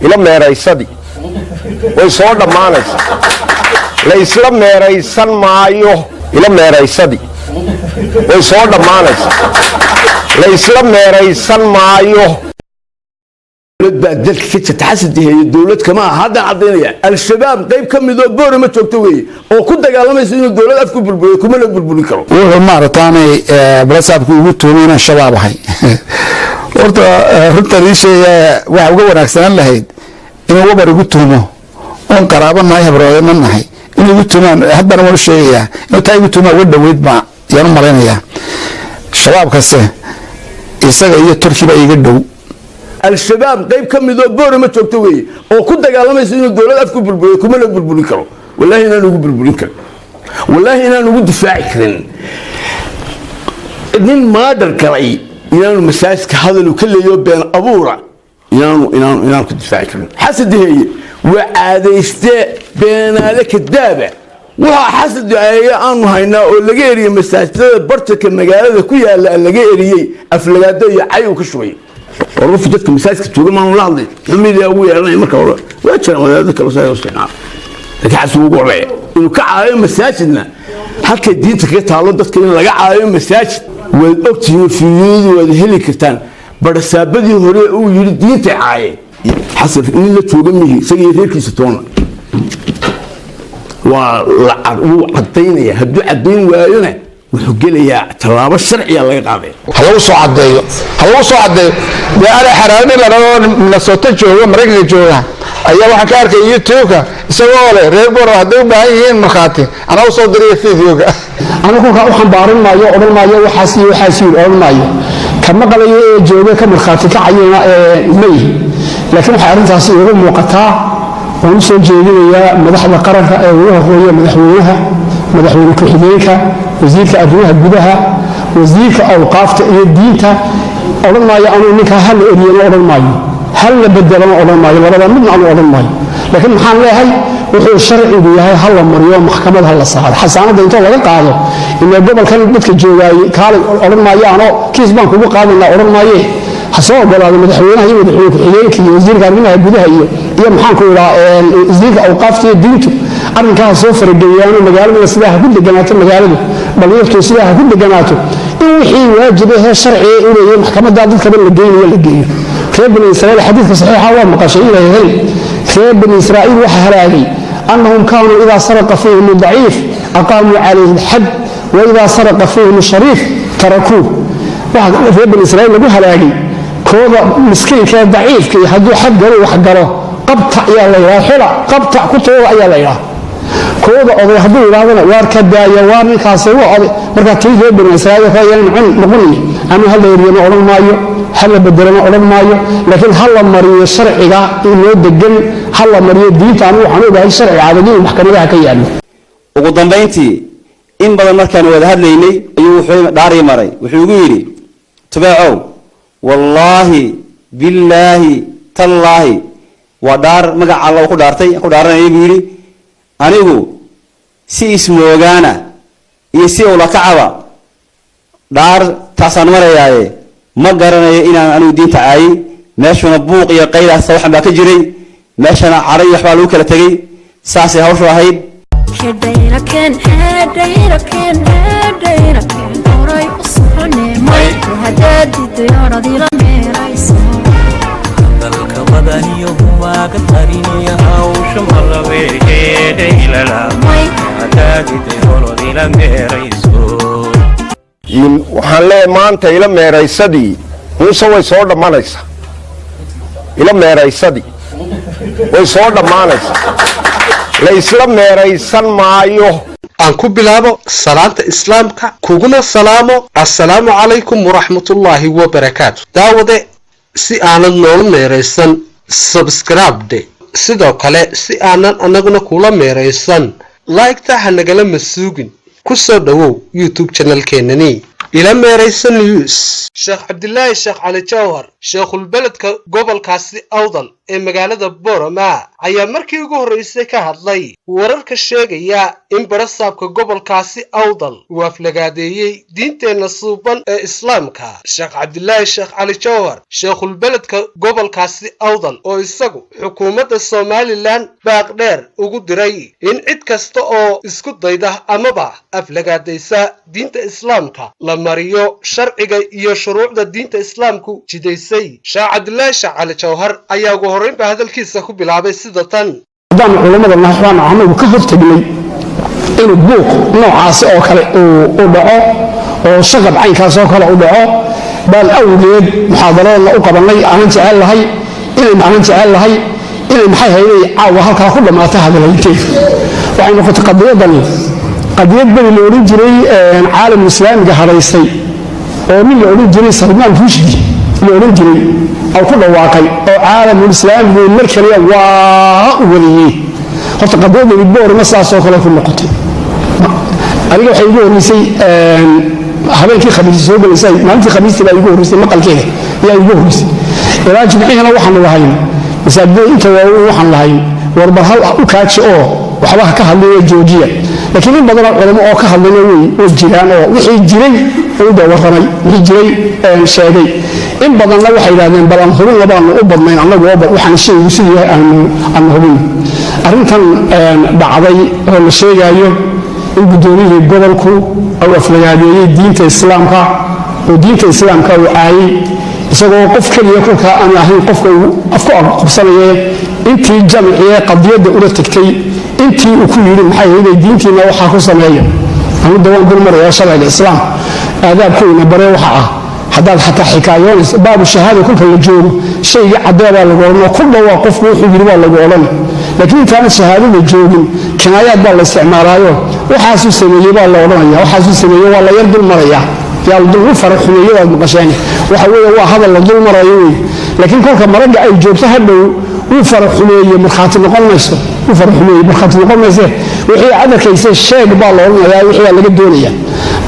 Ila meeraysadii way soo dhammaanaysaa. La isla meeraysan maayo. Ila meeraysadii way soo dhammaanaysaa. La isla meeraysan maayo. Dowlad baa dalka ka jirta. Xasan Diheeye dowlad kama aha. Haddaan caddaynaya, Al-Shabaab qayb ka midoo Boore ma joogto weeye oo ku dagaalamaysa inuu dowlad afku burburiyo, kumana burburin karo. Wuxuu maarataanay balasaabku ugu tuumay inaan Shabaab ahay. Horta runtan ii sheega, waxa uga wanaagsanaan lahayd inuu Wabar igu tuumo oon qaraabo nahay, habroodana nahay. Inuu igu tuumaan haddana waan u sheegayaa, inuu taa igu tuumaa uga dhoweyd baa yaan u malaynayaa. Shabaabkase isaga iyo Turkiba iiga dhow. Al-Shabaab qayb ka midoo Boore ma joogto weeye oo ku dagaalamaysa inuu dowlad afku burburiyo, kumana burburin karo. Wallaahi inaan ugu burburin karin, wallaahi inaan ugu difaaci karin. Nin maadhar galay inaanu masaajidka hadalu ka leeyo been abuura inaanu ku difaaci karin. Xasan Diheeye waa caadayste beenaale kadaaba. Waxaa Xasan Diheeye aanu haynaa oo laga eriyey masaajidada bartanka magaalada ku yaala, laga eriyey aflagaado iyo cay uu ka shubay. War qof dadka masaajidka jooga maanu la hadlay, muxuu ugu yeelanaya? Marka hore waa jiraan wadaadada kale saa isticmaal, laakiin Xasan ugu horeeya inuu ka caayo masaajidna. Halkay diinta kaga taalo dadka in laga caayo masaajid? Waad ogtihiin, fiidiyadii waad heli kartaan. Barasaabadii hore uu yidhi diintay caayeen, Xasan nin la jooga mihi, isaga iyo reerkiisa toona. Waa wuu caddaynaya. Hadduu caddayn waayona, wuxuu gelayaa tallaabo sharciya laga qaadaya. Ha lagu soo caddeeyo, ha lagu soo caddeeyo. Dee ana xaraarin la dhalo Minnesota jooga, Maraykanka jooga, ayaa waxaan ka arkay YouTube-ka isagoo leh reer Bora hadday u baahan yihiin markhaati, anaa usoo diraya videoga. Anigu kolkaa u xambaarin maayo, odhan maayo waxaas iyo waxaas yiri, odhan maayo. Ka maqlaya ee jooga ka markhaati kacayana ma yihi, laakiin waxay arrintaasi iigu muuqataa waan u soo jeedinayaa madaxda qaranka ee ugu horeeya madaxweynaha, madaxweyne ku-xigeenka, wasiirka arrimaha gudaha, wasiirka awqaafta iyo diinta. Odhan maayo anuu ninkaa ha la eriyana odhan maayo, hal la bedelana odhan maayo, labada midna anu odhan maayo. Laakiin maxaan leeyahay? Wuxuu sharcigu yahay ha la mariyo, maxkamad ha la saaro, xasaanadda intoo laga qaado. Ila gobolkan dadka joogaayey kaalay odhan maayaanoo kiis baan kugu qaadaynaa odhan maaye. Ha soo ogolaado madaxweynaha iyo madaxweyne ku-xigeenka iyo wasiirka arrimaha gudaha iyo maxaan ku idhaa, wasiirka awqaafta iyo diintu arrinkaa ha soo farageeyaano. Magaaladuna sidaa ha ku deganaato, magaaladu dhalinyartu sidaa ha ku deganaato. In wixii waajib ahee sharciga u leeyahay maxkamadda dadkaba la geynayo la geeyo. Reer Bani Israa'iil, xadiidka saxiixa waa maqashay inay ahayn, reer Bani Israa'iil waxa halaagay أنهم كانوا إذا سرق فيهم الضعيف أقاموا عليه الحد وإذا سرق فيهم الشريف تركوه. Waxa reer Bani Israa'iil lagu halaagay, kooda miskiinka ee daciifka iyo hadduu xad galo, wax galo, qabta ayaa la yidhaha, xila, qabta ku tooga ayaa la yidhaha. Kooda oday hadduu yidhahdana, waar ka daaya, waar ninkaasi waa oday. Marka tii reer Bani Israa'iil ka ayaan noqonaya. Ama ha la eriyana odhan maayo, ha la bedelana odhan maayo, laakiin ha la mariyo sharciga inoo degan, ha la mariyo diinta. Anigu waxaan ogahay sharciga adag inuu maxkamadaha ka yaallo. Ugu dambayntii, in badan markaan wada hadlaynay ayuu wuxuu dhaarii maray, wuxuu igu yidhi: "Tubeecow, wallaahi, billaahi, tallaahi, waa dhaar magaca Alla ku dhaartay, ku dhaaranaya," buu yidhi, "anigu si ismoogaana iyo si ula kacaba dhaar taasaan marayaaye, ma garanayo inaan anigu diinta caayay. Meeshuna buuq iyo qaydaas waxan baa ka jiray, meeshana cadho iyo waxbaa lagu kala tegey. Saasay hawshu ahayd." Hedhayraken, hedhayraken, hedhayraken, horay u socone may hadaad didayoradila meerayso. Dalka badaniyo humaaga qariniya hawsha malaweedhaylala may hadaadiday horodila meerayso. Waxaan leeyahay, maanta ila meeraysadii Muuse way soo dhammaanaysaa. Ila meeraysadii way soo dhammaanaysaa. La isla meeraysan maayo. Aan ku bilaabo salaanta Islaamka, kuguna salaamo assalaamu calaykum waraxmatullaahi wabarakaatu. Daawade, si aanad noola meeraysan, subscribe dhe. Sidoo kale, si aanan annaguna kula meeraysan, like-ta ha nagala masuugin. Ku soo dhowow YouTube channelkeenani Ila Meeraysan News. Sheekh Cabdilaahi Sheekh Cali Jawhar, sheekhulbeledka gobolkaasi Awdal. Ee magaalada Borama ayaa markii ugu horreysay ka hadlay wararka sheegaya in barasaabka gobolkaasi Awdal uu aflagaadeeyey diinteenna suuban ee Islaamka. Sheekh Cabdilaahi Sheekh Cali Jawhar, sheekhulbeledka gobolkaasi Awdal, oo isagu xukuumadda Somalilan baaq dheer ugu diray in cid kasta oo isku dayda amaba aflagaadaysa diinta Islaamka la mariyo sharciga iyo shuruucda diinta Islaamku jidaysay. Sheekh Cabdilaahi Sheekh Cali Jawhar ayaa ugu horreynba hadalkiisa ku bilaabay sida tan: Haddaan culammada nahay, waxaan anagu ka hortagnay inuu buuq noocaasi oo kale uu dhaco oo shaqab caynkaas oo kale u dhaco baan awgeed muxaadaradana u qabannay. Aanan jecel lahay inay maxay hayday caawa halkaa ku dhammaata hadalhaynteedu. Waxay noqotay qadiyadani qadiyad beri la odhan jiray caalamul Islaamiga hadhaysay, oo nin la odhan jiray Salmaan Rushdi la odhan jiray oo ku dhawaaqay, oo caalamul Islaamigu mar kaliya waa u wadiyey. Horta qadiyadani Boorama sidaasoo kale ku noqotay. Aniga waxay igu horreysay habeenkii Khamiisi soo gelaysay, maalintii Khamiistii baa igu horreysay, maqalkeeda ayaa igu horreysay. Ilaa Jimcihina waxaanu lahayn masaajidada inta waaweyn, waxaan lahayn warbar hal u kaaji oo waxba ha ka hadlay, joojiya. Laakiin in badanoo culamo oo ka hadlayna way jiraan, oo wixii jiray uda warramay, wixii jiray sheegay. In badanna waxay yidhahdeen bal aan hubinna baanu u badnayn annagu, oo bal waxaan shaygu siduu yahay aanu hubin. Arrintan dhacday oo la sheegaayo in guddoomiyihii gobolku uu aflagaadeeyey diinta Islaamka oo diinta Islaamka uu caayay, isagoo qof keliya kolkaa aan ahayn qofka uu afku qabsanaye, intii jamciye qadiyadda ula tagtay, intii uu ku yidhi maxay hayday diintiina waxaa ku sameeya. Anu dawaan dul maraya sharciga Islaam aadaabkuyna bare waxa ah, haddaad xataa xikaayoonayso baabu shahaada kolka la joogo, shayga caddee baa lagu odhan oo ku dhawaa qofku wuxuu yidhi baa lagu odhan. Laakiin intaana shahaadada joogin kinaayaad baa la isticmaalaayo, waxaasuu sameeyey baa la odhanaya, waxaasuu sameeyey waa la yar dul maraya, yaa la dul fara xumeeye waad maqasheen. Waxa weeye waa hadal la dul marayo wey. Laakiin kolka maragga ay joogto hadhow, wuu fara xumeeye markhaati noqon mayso, wuu fara xumeeye markhaati noqon mayse. Wixii adarkaysa sheeg baa la odhanayaa, wixii baa laga doonaya.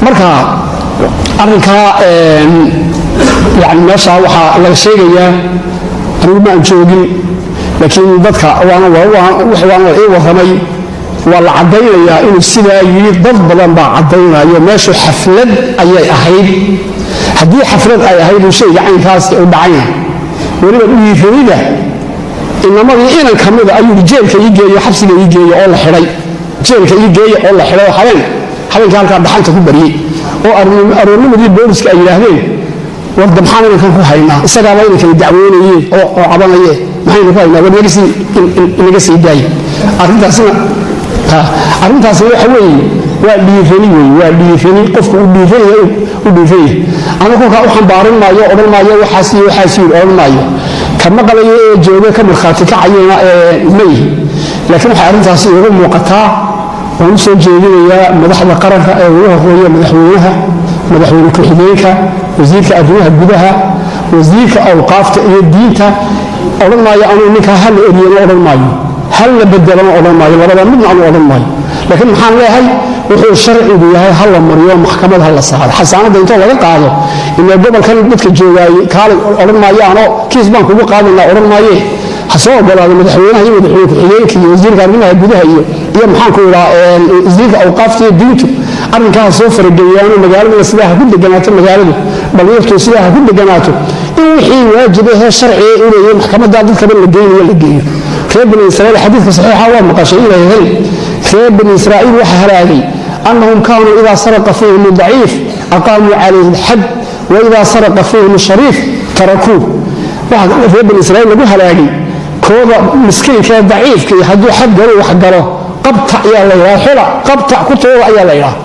Marka arrinkaa yani meesha waxaa laga sheegayaa, anigu ma aan joogin, laakiin dadka waana la ii warramay, waa la caddaynayaa inuu sidaa yidhi. Dad badan baa caddaynayo meeshu xaflad ayay ahayd. Haddii xaflad ay ahayd uu shayga caynkaasi u dhacayna, weliba dhiiranida inamadii inan ka mida ayuu yidhi jeelka ii geeyo, xabsiga ii geeyo, oo la xidhay, jeelka ii geeya, oo la xidhay, oo habeenkii halkaa dhaxanta ku baryey, oo aroornimadii booliska ay yidhaahdeen warda maxaan inankan ku haynaa, isagaaba inankani dacwoonaye oo cabanaye, maxaynu ku haynaa, war inaga sii daaya. Arrintaasina waxa weeye waa dhiirani wey, waa dhiirani qofku uu dhiiranaya u dhiiranaya. Ama kolkaa u xambaarin maayo, odhan maayo waxaas iyo waxaas yidhi odhan maayo. Ka maqlaya ee jooga ka markhaati kacayana ma yihi. Laakiin waxay arrintaasi iiga muuqataa waan u soo jeedinayaa madaxda qaranka ee ugu horeeya madaxweynaha, madaxweyne ku-xigeenka, wasiirka arrimaha gudaha, wasiirka awqaafta iyo diinta. Odhan maayo anuu ninkaa ha la eriyana odhan maayo, ha la bedelana odhan maayo, labada midna anuu odhan maayo. Laakiin maxaan leeyahay? Wuxuu sharcigu yahay ha la mariyo, maxkamad ha la saaro, xasaanadda intoo laga qaado. Ilaa gobolkan dadka joogaayey kaalay odhan maayaanoo kiis baan kugu qaadanaa odhan maaye. Ha soo ogolaado madaxweynaha iyo madaxweyne ku-xigeenka iyo wasiirka arrimaha gudaha iyo maxaan ku idhaa wasiirka awqaafta iyo diintu, arrinkaa ha soo farageeyaano. Magaaladuna sidaa ha ku deganaato, magaaladu dhalinyartu sidaa ha ku deganaato, in wixii waajib ahee sharciga u leeyahay maxkamadda dadkaba la geynayo la geeyo. Reer Bani Israa'iil xadiidka saxiixa waa maqashay inay hel reer Bani Israa'iil waxa halaagay annahum kaanuu idaa saraqa fiihim daciif aqaamuu calayhi alxad, wa idaa saraqa fiihim shariif tarakuu. Waxa reer Bani Israa'iil lagu halaagay, kooda miskiinka ee daciifka iyo hadduu xad galo wax galo, qabta ayaa la yidhaha, xula qabta ku tooda ayaa la yidhaha.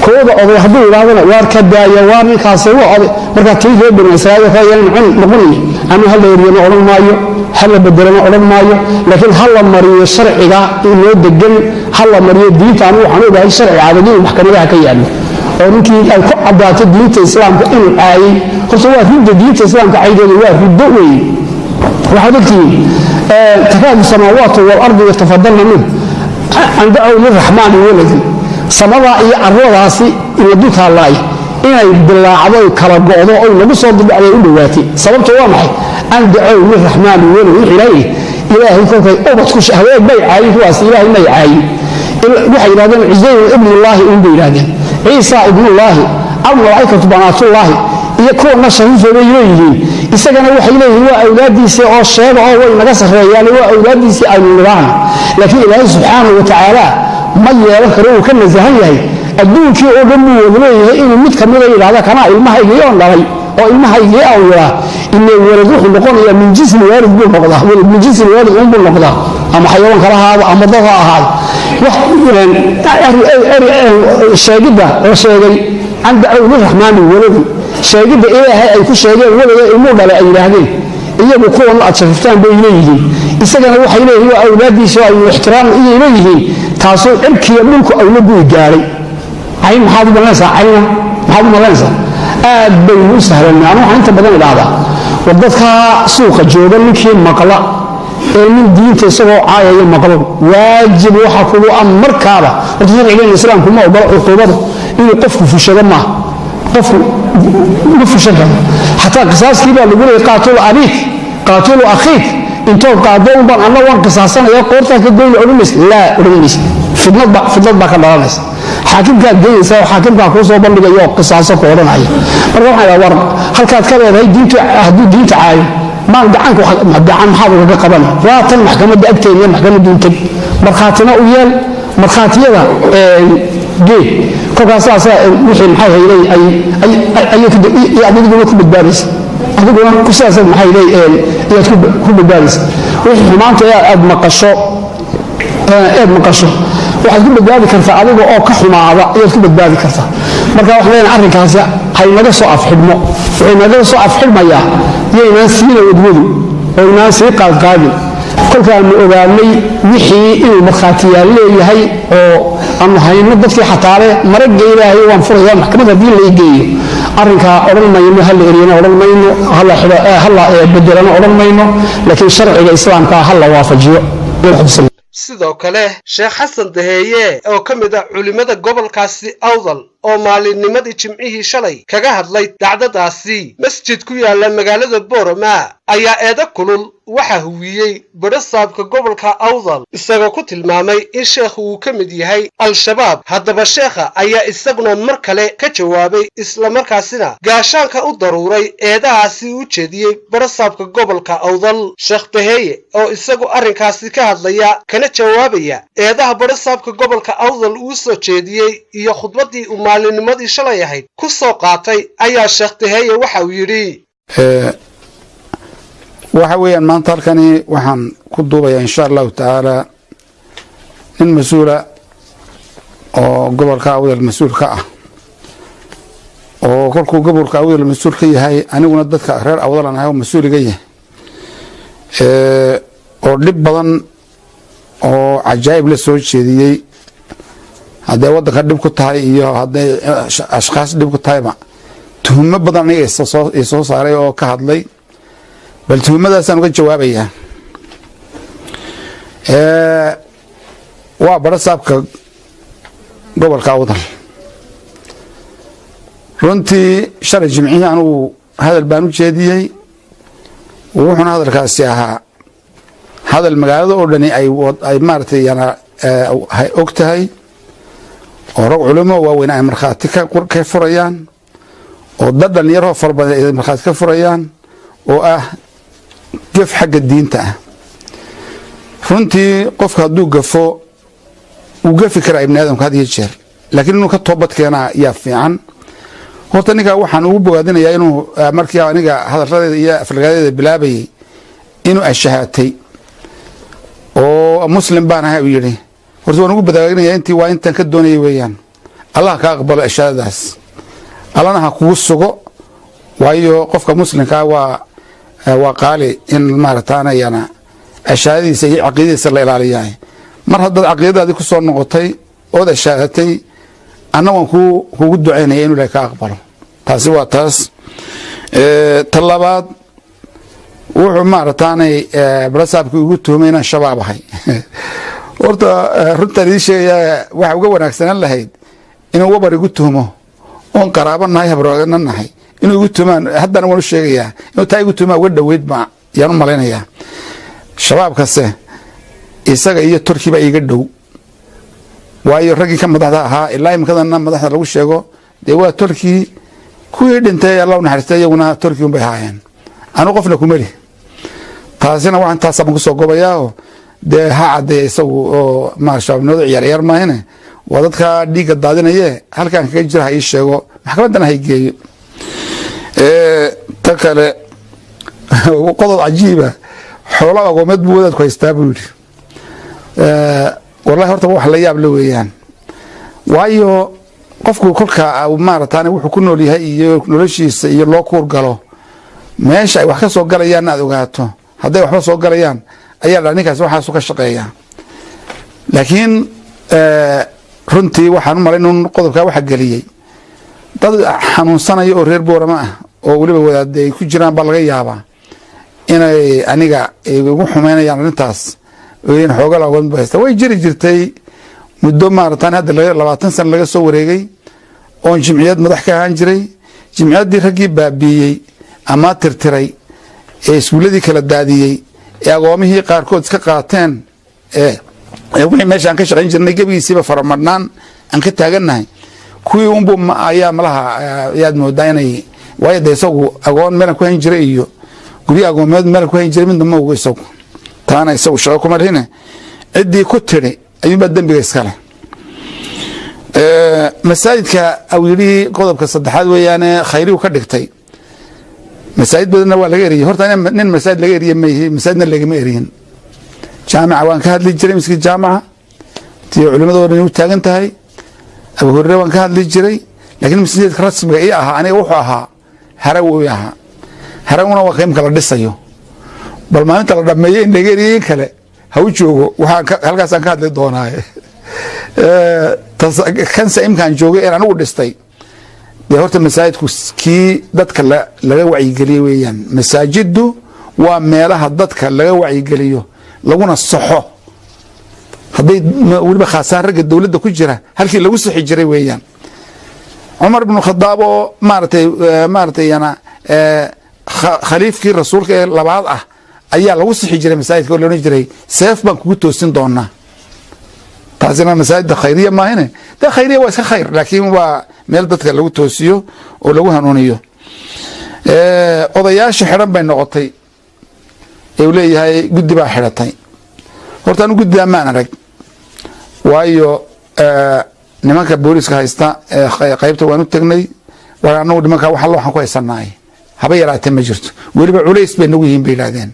Kooda oday hadduu yidhahdana waar ka daaya, waar ninkaasi waa oday. Marka tii reer Bani Israa'iil ka yan noqonaya ama ha la eriyana odhan maayo, ha la bedelana odhan maayo, laakiin ha la mariyo sharciga inoo degan, ha la mariyo diinta. Anigu waxaan ogahay sharci caadadiin maxkamadaha ka yaallo, oo ninkii ay ku caddaato diinta Islaamka inuu caayay, horta waa ridda, diinta Islaamka caydeedu waa riddo weeye. Waxaad ogtihiin takaadu samaawaatu walardu yatafadalna minh an dacow liraxmaani waladan. Samadaa iyo carradaasi ina dul taallaay inay dilaacdo, kala go'do, oy nagu soo dildhacday u dhowaatay. Sababto waa maxay? An dacow liraxmaani walad, wuxuu Ilaahay Ilaahay kolkay ubad ku haween may caayin kuwaas, Ilaahay may caayin. Waxay yidhahdeen Cusayr ibnullaahi uun bay yidhahdeen, Ciisa ibnullaahi, almalaa'ikatu banaatullaahi, iyo kuwana shariifo bay leeyihiin. Isagana waxay leeyihiin waa awlaaddiisii oo sheega oo way naga sarreeyaan, waa awlaaddiisii aynu nidhaahno. Laakiin Ilaahay subxaanahu wa tacaala ma yeelan karo, uu ka nasahan yahay. Adduunkii oo dhan buu wada leeyahay, inuu mid kamida yidhahda kanaa ilmahaygii oon dhalay oo ilmahaygii aan yiraa ine walad wuxuu noqonayaa min jinsi waalid buu noqdaa, walad min jinsi waalid unbuu noqdaa, ama xayawaan kala ahaado ama dad ha ahaado. Sheegidda oo sheegay can dacow liraxmaani waladi, sheegidda Ilaahay ay ku sheegeen walada ilmuu dhalay ay yidhaahdeen iyagu, kuwan aad shafiftaan bay leeyihiin. Isagana waxay leeyihiin waa awlaaddiisa oo aynu ixtiraam iyay leeyihiin. Taasoo cirkiya dhulku awla gu'i gaadhay. Cayn maxaad u malanaysaa? Cayna maxaad u malanaysaa? Aad baynu u sahlanay. Anu waxaan inta badan idhaahdaa, war dadkaa suuqa jooga ninkii maqla ee nin diinta isagoo caayaya maqlo, waajib waxa kugu ah markaaba. Horta sharcigeena Islaamku ma ogola cuquubada inuu qofku fushado, maaha, qofku ma fushan karo. Xataa qisaaskii baa lagu leeyay, qaatulu abiik, qaatulu akhiik, intood qaado un baan anna waan qisaasanaya, qoortaan ka goyna odhanaysa, laa odhanaysa. Fidnad baa, fidnad baa ka dhalanaysa. Xaakimkaad geynaysa oo xaakimkaa kuu soo bandhigaya oo qisaaso ku odhanaya. Marka waxaan idhaha, war halkaad ka leedahay diintu hadduu diinta caayo maan gacanku gacan maxaad ugaga qabanay? Waa tan maxkamadda agteena, maxkamaddu teg, markhaatina u yeel, markhaatiyada gee. Kolkaas saasaa wixii maxay hayday ayay adiguna ku badbaadaysa, adiguna sidaas maxay hayday ayaad ku badbaadaysa. Wixii xumaanta aad maqasho, eed maqasho, waxaad ku badbaadi kartaa adiga oo ka xumaada ayaad ku badbaadi kartaa. Marka waxaan leenahay arrinkaasi haynaga soo afxidhmo. Wuxuu naga soo afxidhmayaa yaynaan siina wadwadu oo inaan sii qaadqaadin. Kolkaanu ogaanay wixii inuu markhaatiyaal leeyahay oo aanu hayno dadkii xataale maragga Ilaahay waan furaya maxkamad haddii la geeyo. Arrinkaa odhan mayno ha la eriyana, odhan mayno hala bedelana, odhan mayno, laakiin sharciga Islaamka ha la waafajiyo. Sidoo kale Sheekh Xasan Daheeye oo ka mid ah culimmada gobolkaasi Awdal oo maalinnimadii Jimcihii shalay kaga hadlay dacdadaasi masjid ku yaala magaalada Boorama ayaa eedo kulul waxaa huwiyey badhasaabka gobolka Awdal, isagoo ku tilmaamay in sheekhu uu ka mid yahay Al-Shabaab. Haddaba sheekha ayaa isaguna mar kale ka jawaabay, islamarkaasina gaashaanka u daruuray eedahaasi u jeediyey badhasaabka gobolka Awdal. Sheekh Daheeye oo isagu arrinkaasi ka hadlaya kana jawaabaya eedaha badhasaabka gobolka Awdal uu soo jeediyey iyo khudbaddii uu maalinnimadii shalay ahayd ku soo qaatay ayaa Sheekh Daheeye waxa uu yidhi: Waxa weeyaan, maanta halkani waxaan ku duubayaa, insha Allahu tacaala, nin mas-uula oo gobolka Awdal mas-uul ka ah, oo kolkuu gobolka Awdal mas-uul ka yahay, aniguna dadka reer Awdal aan ahay oo mas-uul iga yahay, oo dhib badan oo cajaa'ib la soo jeediyey. Hadday waddanka dhib ku tahay iyo hadday ashkhaas dhib ku tahayba, tuhumo badan aniga isoo saaray oo ka hadlay. Bal tuhumadaasaan uga jawaabayaa. Waa badhasaabka gobolka Awdal. Runtii shalay Jimcihii anugu hadal baan u jeediyey, wuxuuna hadalkaasi ahaa hadal magaalada oo dhani ay maaragtay yana og tahay, oo rag culimo waaweyn ay markhaati ka furayaan, oo dad dhalinyaroo fara badan ay markhaati ka furayaan, oo ah gef xagga diinta ah. Runtii qofka hadduu gafo, wuu gafi karaa ibni aadamka had iyo jeer, laakiin inuu ka toobad keenaa yaa fiican. Horta ninkaa waxaan ugu bogaadinayaa inuu markii aniga hadaladeeda iyo aflagaadeeda bilaabayay inuu ashahaatay oo "Muslim baan ahay" uu yidhi. Horta waan ugu badaaginayaa intii waa intaan ka doonayay weeyaan. Allah ka aqbalo ashahaadadaas, Allana ha kugu sugo, waayo qofka muslimkaa waa qaali in maarataanayana ashahaadadiisa iyo caqiidadiisa la ilaaliyahay. Mar haddaad caqiidadaadii ku soo noqotay ood ashaahatay, anna waan kugu ducaynaya inu Ilahay ka aqbalo. Taasi waa taas. Ta labaad, wuxuu maarataanay barasaabkii ugu tuhumay inaan Shabaab ahay. Horta runtaan idiin sheegayaa, waxa uga wanaagsanaan lahayd inuu Wabar igu tuhmo oon qaraabo nahay, habroogana nahay. Inuu igu tumaan haddana waan u sheegayaa, inuu taa igu tumaan uga dhoweyd baa yaan u malaynayaa. Shabaabkase isaga iyo Turki baa iiga dhow, waayo raggii ka madaxda ahaa ilaa imikadana madaxda lagu sheego dee waa Turki. Kuwii dhintay, Alla u naxariistay, iyaguna Turki un bay ahaayeen. Anu qofna kumeli. Taasina waxaan taasaan kusoo gobayaao dee ha caddeeya isagu oo ma shabaabnimadu ciyaar ciyaar maahine, waa dadka dhiigga daadinaye. Halkaan kaga jira ha ii sheego, maxkamaddana ha geeyo. Ta kale, qodob cajiiba, xoolo agoomeed buu wadaadku haystaa buu yidhi. Wallahi horta wax la yaab la weeyaan, waayo qofku kolka maarataane wuxuu ku nool yahay iyo noloshiisa iyo loo kuur galo, meesha ay wax ka soo galayaan aad ogaato, hadday waxba soo galayaan ayaa dhaa ninkaasi waxaasu ka shaqeeya. Laakiin runtii waxaan u malayn un qodobkaa waxa geliyey dad xanuunsanaya oo reer Boorama ah oo weliba wadaade ay ku jiraan baa laga yaabaa inay aniga igu xumeynayaan arrintaas in xooga lagoon bu haysta. Way jiri jirtay muddo maaratan hadda 20 sano laga soo wareegay oon jimciyad madax ka ahaan jiray. Jimciyaddii raggii baabiiyey ama tirtiray ee iskuulladii kala daadiyey ee agoomihii qaarkood iska qaateen ee wixii meesha aan ka shaqayn jirnay gebigiisiiba faramadhnaan aan ka taagannahay, kuwii unbu ayaa malaha ayaad moodaa inay, waayo de isagu agoon meelan ku hayn jiray iyo guryo agoomeed meelan ku hayn jiray midna ma ogo isagu. Taana isagu shaqo kuma lihine, ciddii ku tidhi ayuunbaa dembiga iskale. Masaajidka au yidhi, qodobka saddexaad weeyaane, khayrigu ka dhigtay masaajid badanna waa laga eriyey. Horta nin masaajid laga eriye mayhi, masaajidna lagama eriyin. Jaamica waan ka hadli jiray, miski jaamaca tii culimadoo dhan u taagan tahay. Abu Hurere waan ka hadli jiray, laakiin masjidka rasmiga ii ahaa aniga wuxuu ahaa Harawi ahaa. Harawina waa qiimka la dhisayo, bal maalinta la dhameeyo in laga eriyey in kale ha u joogo, waxaan halkaasaan ka hadli doonaaye. Kansa imkaan joogay een anigu dhistay dee horta masaajidku kii dadka laga wacyigeliyo weeyaan. Masaajiddu waa meelaha dadka laga wacyigeliyo laguna saxo, hadday weliba khaasaan ragga dowladda ku jira halkii lagu sixi jiray weeyaan. Cumar ibnu Khadaab oo maaratay yana khaliifkii rasuulka ee labaad ah ayaa lagu sixi jiray masaajidka oo laodhan jiray seef baan kugu toosin doonaa. Taasina masaajidda khayriya maahine, dee khayriya waa iska khayr, laakiin waa meel dadka lagu toosiyo oo lagu hanuuniyo. Odayaasha xidhan bay noqotay ee uu leeyahay guddi baa xidhatay. Horta anu guddidaa maan arag, waayo nimanka booliska haysta qaybta waan u tegnay. War anagu nimanka wax alla waxaan ku haysanaay haba yaraatee ma jirto, weliba culays bay nagu yihiin bay yidhahdeen.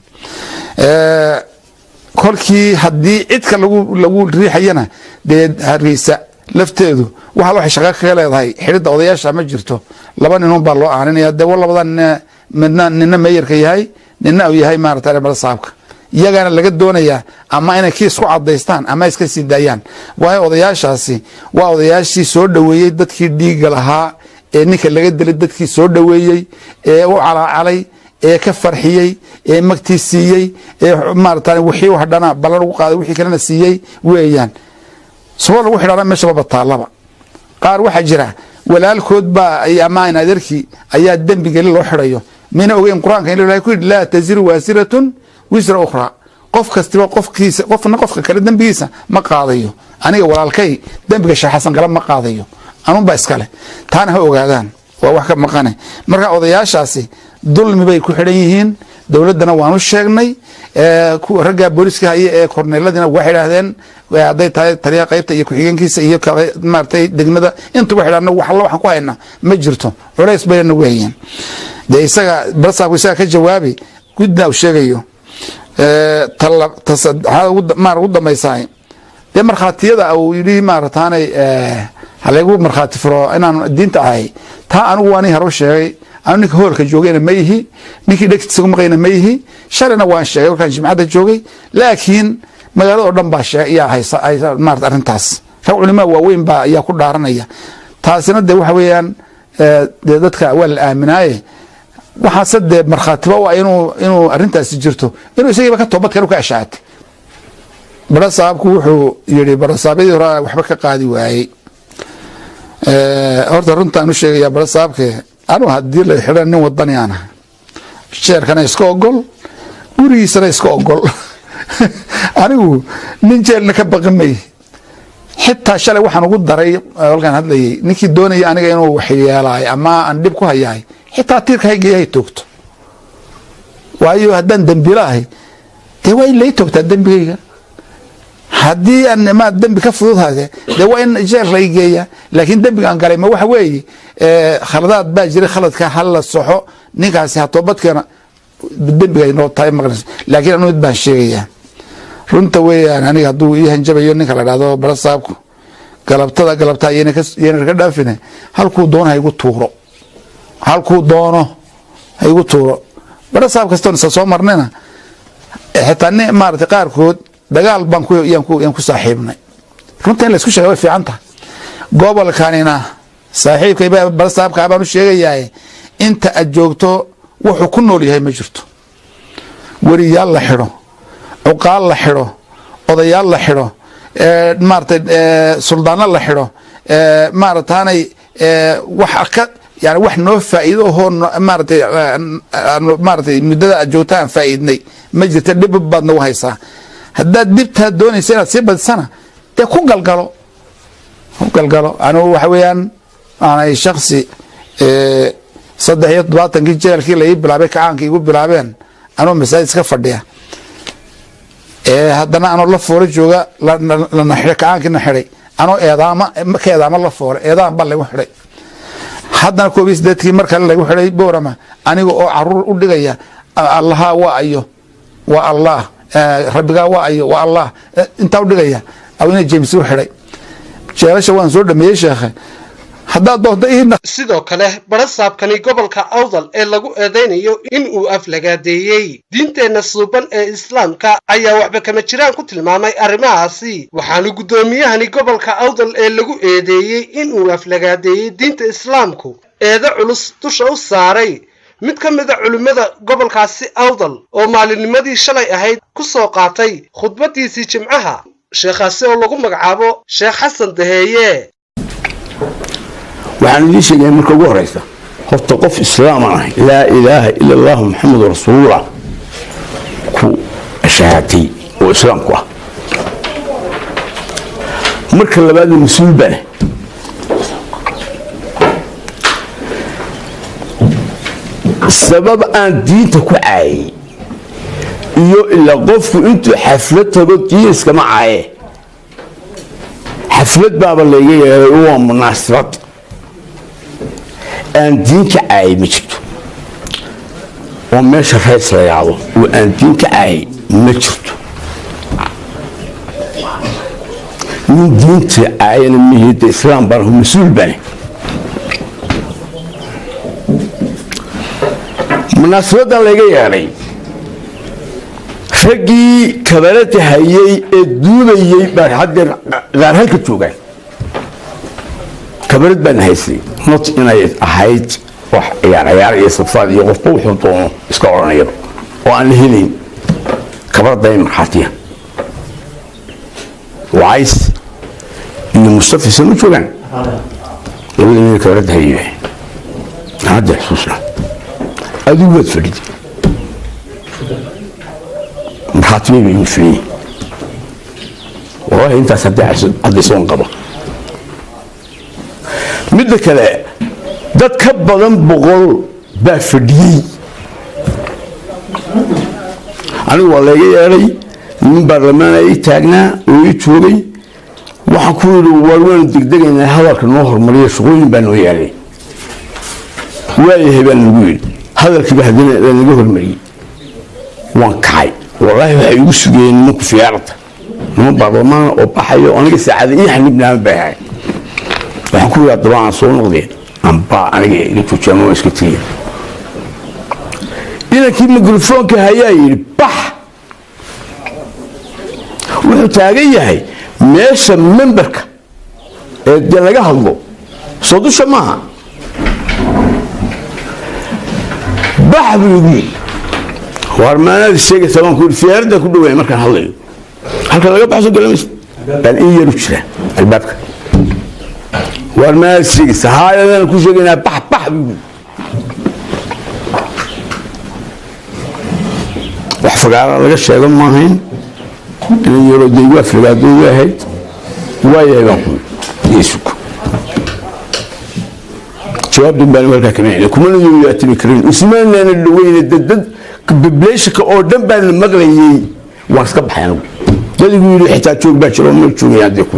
Kolkii haddii cidka lagu riixayana dee Hargeysa lafteedu waxa waxay shaqo kaga leedahay xidhidda odayaasha ma jirto. Laba ninun baa loo aaninaya dee, labada nin midna nina meeyarka yahay, nina uu yahay maarata balasaabka, iyagana laga doonayaa ama inay kiis ku cadaystaan ama iska sii daayaan. Waayo odayaashaasi waa odayaashii soo dhoweeyey dadkii dhiigga lahaa ee ninka laga dilay, dadkii soo dhoweeyey ee u calaacalay ee ka farxiyey ee magtii siiyey ee maarata wixii wax dhana ballan ugu qaaday, wixii kalena siiyey weeyaan. Soo lagu xidhaana meesha bataallaba qaar waxaa jira walaalkood baa ama in adeerkii ayaa dembi geli loo xidhayo, mayna ogeyn Qur-aanka in Ilahay ku yidhi laa taziru waasiratun wisra ukhraa. Qof kastiba qofkiisa, qofna qofka kale dembigiisa ma qaadayo. Aniga walaalkay dembiga Sheekh Xasan Galab ma qaadayo, anunbaa iskale. Taana ha ogaadaan, waa wax ka maqane. Marka odayaashaasi dulmi bay ku xidhan yihiin, dowladdana waan u sheegnay. Ragga booliska haya ee korneeladiina waxay idhaahdeen hadday tahay taliyaha qaybta iyo ku-xigeenkiisa iyo maaratay degmada inta waxay idhahdeen wax alla waxaan ku haynaa ma jirto, culays bayna nagu hayeen. Dee isaga balasaabku isaga ka jawaabi gudna uu sheegayo. Ta saddexaad maar ugu dambaysaay dee markhaatiyada uu yidhi maarataanay halaygu markhaati furo inaan diinta ahay, taa anigu waa nin hore sheegay. Anu ninka hoolka joogayna ma ihi, ninkii dhegtiisa ku maqayna ma ihi. Shalayna waan sheegay markaan jimcadda joogay, laakiin magaalada oo dhan baa sheegay ayaa haysa maarata arrintaas. Rag culimaa waaweyn baa ayaa ku dhaaranaya. Taasina dee waxa weeyaan dee dadka waa la aaminaaye. Waxaase dee markhaatiba waa inuu arrintaasi jirto, inuu isagiiba ka toobad kale ka ashaatay. Barasaabku wuxuu yidhi barasaabyadii hore waxba ka qaadi waayey. Horta runtaan u sheegayaa barasaabke, Anu haddii la xidhan, nin wadani aan ahay, jeerkana iska ogol, gurigiisana iska ogol. Anigu nin jeelna ka baqi may. Xitaa shalay waxaan ugu daray halkaan hadlayay, ninkii doonaya aniga inuu waxyeelaay ama aan dhib ku hayahay, xitaa tiirka haygeeya hay toogto. Waayo, haddaan dembilo ahay, dee waa in lay toogtaa dembigayga. Haddii aan ma dembi ka fududhade, dee waa in jeel lay geeya. Laakiin dembiga aan galay ma waxa weeye, khaladaad baa jiray, khaladka ha la soxo, ninkaasi ha toobadkeena, dembiga ay noo tahay maqlayso. Laakiin anu mid baan sheegayaa, runta weeyaan: aniga hadduu ii hanjabayo ninka la dhahdo barasaabku, galabtada galabtaa yayna ka dhaafine, halkuu doono ha igu tuuro, halkuu doono ha igu tuuro. Barasaab kastoon isa soo marnayna, xitaa nin maaragtay qaarkood dagaal baan ku yaan ku yaan ku saaxiibnay. Runta in la isku sheega way fiican tahay. Gobolkanina saaxiibkay barasaabkaa baan u sheegayaa, inta aad joogto wuxuu ku nool yahay ma jirto. Weriyaal la xidho, cuqaal la xidho, odayaal la xidho, maaratay suldaano la xidho, maarataanay wax ka yani wax noo faa'iido ohoo maaratay muddada aad joogta aan faa'iidnay ma jirta. Dhib baad nagu haysaa. Haddaad dhibtaa doonaysa inaad sii badisana, dee ku galgalo, ku galgalo. Anigu waxa weeyaan aanay shaksi 73-kii jeelkii la ii bilaabay, kacaankii igu bilaabeen anuu masaajid iska fadhiya, haddana anoo la foore jooga lana xidhay, kacaankiina xidhay, anoo eedaama ka eedaama la foore, eedaan baa lagu xidhay. Haddana 81-kii mar kale lagu xidhay Boorama, aniga oo caruur u dhigaya "Allaha waa ayo? Waa Allah. Rabbigaa waa ayo? Waa Allah" intaa u dhigaya, awina James u xidhay. Jeelasha waan soo dhameeyey, sheekhe, haddaad doonto. Sidoo kale barasaabkani gobolka Awdal ee lagu eedaynayo in uu aflagaadeeyey diinteenna suuban ee Islaamka ayaa waxba kama jiraan ku tilmaamay arrimahaasi. Waxaanu guddoomiyahani gobolka Awdal ee lagu eedeeyey in uu aflagaadeeyey diinta Islaamku eedo culus dusha u saaray mid ka mida culimmada gobolkaasi Awdal oo maalinnimadii shalay ahayd ku soo qaatay khudbaddiisii Jimcaha, sheekhaasi oo lagu magacaabo Sheekh Xasan Daheeye. Waxaan idiin sheegaya marka ugu horeysa, horta qof islaaman ahay, laa ilaaha ila allahu Maxamedu rasuulullah ku shahaatay oo islaamku ah. Marka labaadna mas-uul baan ah. Sabab aan diinta ku caayay iyo ilaa qofku intuu xaflad tago diin iskama caaye. Xaflad baaba layga yeelay, waa munaasabad. Aan diin ka caayay ma jirto oo meesha rees la yaado oo aan diin ka caayay ma jirto. Nin diinta caayana mihida, islaam baan, mas-uul baan. Munaasabaddan layga yeelay, raggii kabalada hayay ee duubayey baa haddeer qaar halka joogaan. Kabarad baan haystay, not inay ahayd wax ciyaar ciyaar iyo safaad iyo qofba wuxuu doono iska odhanayaba oo aan la helayn. Kabarada markhaatiya Wacays iyo Mustafa sama joogaan, labada nin kabarada hayay aan hadda xusuusna. Adigu waad fadhidi, markhaati bay igu filan. Wallahi intaas hadda soon qaba. Midda kale, dad ka badan 100 baa fadhiyey. Anigu waa layga yeedhay, nin baarlamaana ii taagnaa oo ii joogay. Waxaan ku yidhi, waar waanu degdegaynaa, hadalka noo hormariya, shaqooyin baa noo yeelay. Waayahay baa nagu yidhi. Hadalkiiba haddana waa naga hormariyey. Waan kacay. Wallaahi waxay igu sugayeen nimanku fiyaarada, niman baarlamaana oo baxayo, aniga saacada ii xanibnaan bay ahayd. Waxaan ku yidhi, haddaba aan soo noqdeen ambaa aniga iga joojiya ama waan iska tegaya. Inankii mikrofoonka hayaa yidhi, bax. Wuxuu taagan yahay meesha memberka ee dee laga hadlo, soo dusha maaha. Bax buu igu yidhi. Waar maanaad sheegaysaa, baan ku yidhi. Fiyaaradda ku dhawaay markaan hadlayo, halka laga baxso galamaysa baan in yaru jira albaabka. Waar maanaad sheegaysaa? Haayadaan ku sheegaynaa, bax, bax buu yidhi. Wax fagaara laga sheego maahayn, inan yaroo dee igu aflagaadoodu ahayd. Waayahay baan ku yesugo. Jawaab dhan baan halkaa kama helin, kumana yoyaatimi karin, ismaanaana dhaweyne. Dad populationka oo dhan baan la maqlayay. Waan iska baxay anigu. Dad igu yidhi xitaa joog baa jiro, ma joogay. Haddii ku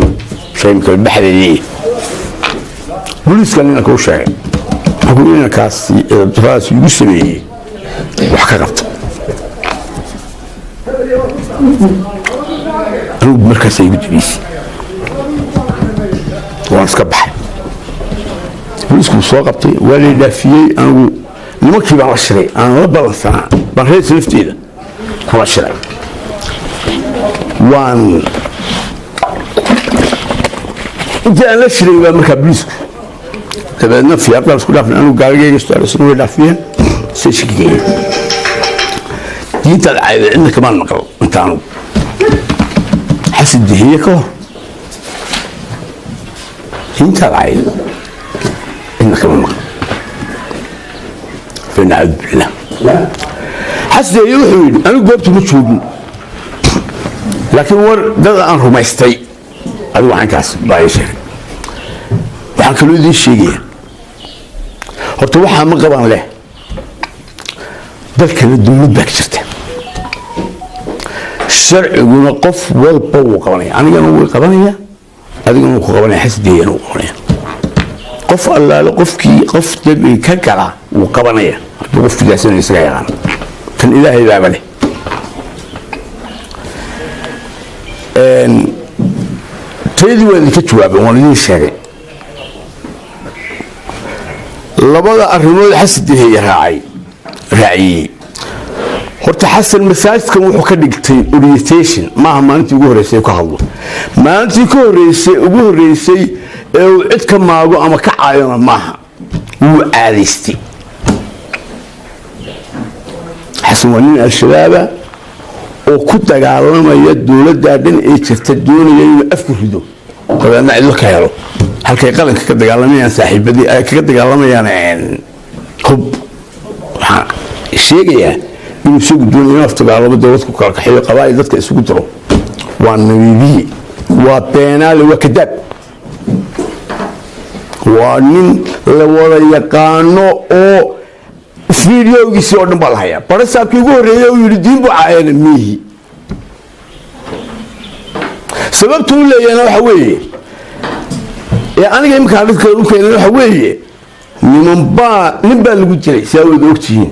sheegi karo baxdeedii booliiska ninanka u sheegay, waxaa ku inankaasi edabdaradaas igu sameeyey wax ka qabta. Anigu markaasa igu dambeysay, waan iska baxay. Booliisku soo qabtay, waa lay dhaafiyey. Anigu nimankii baan la shiray aan la ballansanaa baan rees lafteeda kula shiray. Waan intii aan la shiray baa markaa booliisku dabeedna fiyaaqdaan isku dhaafnay. Anigu gaarigayga istaarasna way dhaafiyeen, say shakigeeyeen. Diintaad caayda cidna kamaan maqal inta anugu Xasan Dihiye ka hor. Diintaad caayda cidna kama maqal, fanacuudu billah. Xasan Dihiye wuxuu yidhi, anigu goobta ma joogin, laakiin war dad aan rumaystay adigu waxankaas baa ii sheegay. Waxaan kaloo idiin sheegaya, horta waxaa ma qaban leh, dalkana dowlad baa ka jirta, sharciguna qof walba wuu qabanaya. Anigana wuu qabanaya, adigana wuu ku qabanaya, xasdeeyana wuu qabanaya. Qof allaale qofkii qof dembi ka gala wuu qabanaya. Hadduu qofku daasanayo isaga yaqaan, tan Ilaahay baaba leh. Taydii waa idinka jawaabay, waan idiin sheegay labada arrimood Xasan Diheeye raacay raaciyey. Horta Xasan masaajidkan wuxuu ka dhigtay orientation. Maaha maalintii ugu horreysay ka hadlo, maalintii ka horreysay ugu horreysay ee uu cid ka maago ama ka caayona maaha, wuu caadaystay. Xasan waa nin Al-Shabaaba oo ku dagaalamaya dowladdaa dhan ee jirta, doonaya inuu afku rido, dabeedna cidlo ka helo halkay qaranka ka dagaalamayaan, saaxiibadii ay kaga dagaalamayaan hub. Waxaan sheegayaa inuu isagu doonayo inuu afdagaalamo, dowlad ku kala kaxeeyo, qabaa'il dadka isugu diro. Waa nabiibiye, waa beenaale, waa kadaab, waa nin la wada yaqaano oo fideogiisii oo dhan baa la hayaa. Barasaabkii ugu horreeyey uu yidhi diin buu caayana miihi. Sababtu u leeyahna waxa weeye ee aniga iminka hadhidka u keenan waxa weeye, nimanbaa nin baa lagu dilay, saa wada ogtihiin,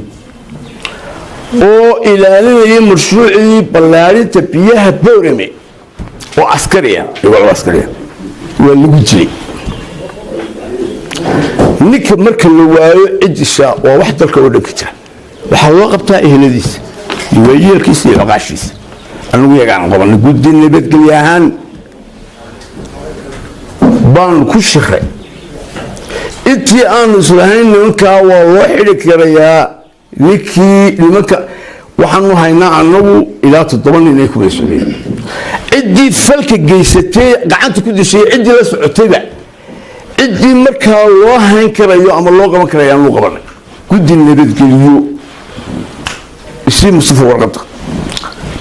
oo ilaalinayay mashruucii ballaarinta biyaha Boorame oo askariya, iyagoo laba askariya waa lagu dilay. Ninka marka la waayo cidisha waa wax dalka oo dhan ka jira, waxaa loo qabtaa eheladiisa iyo waayeelkiisa iyo xoqaashiisa. Anigu yagaan qabanay guddi nabadgelye ahaan baanu ku shiray. Intii aanu islahayn nimankaa waa loo xidhi karayaa, ninkii nimanka waxaanu haynaa anagu ilaa 7 nin ay kuwada socdeen, ciddii falka geysatay gacanta ku dishay, ciddii la socotayba, ciddii markaa loo hayn karayo ama loo qaban karayo aanu qabanay. Guddi nabadgeliyo isii Mustafa warqadda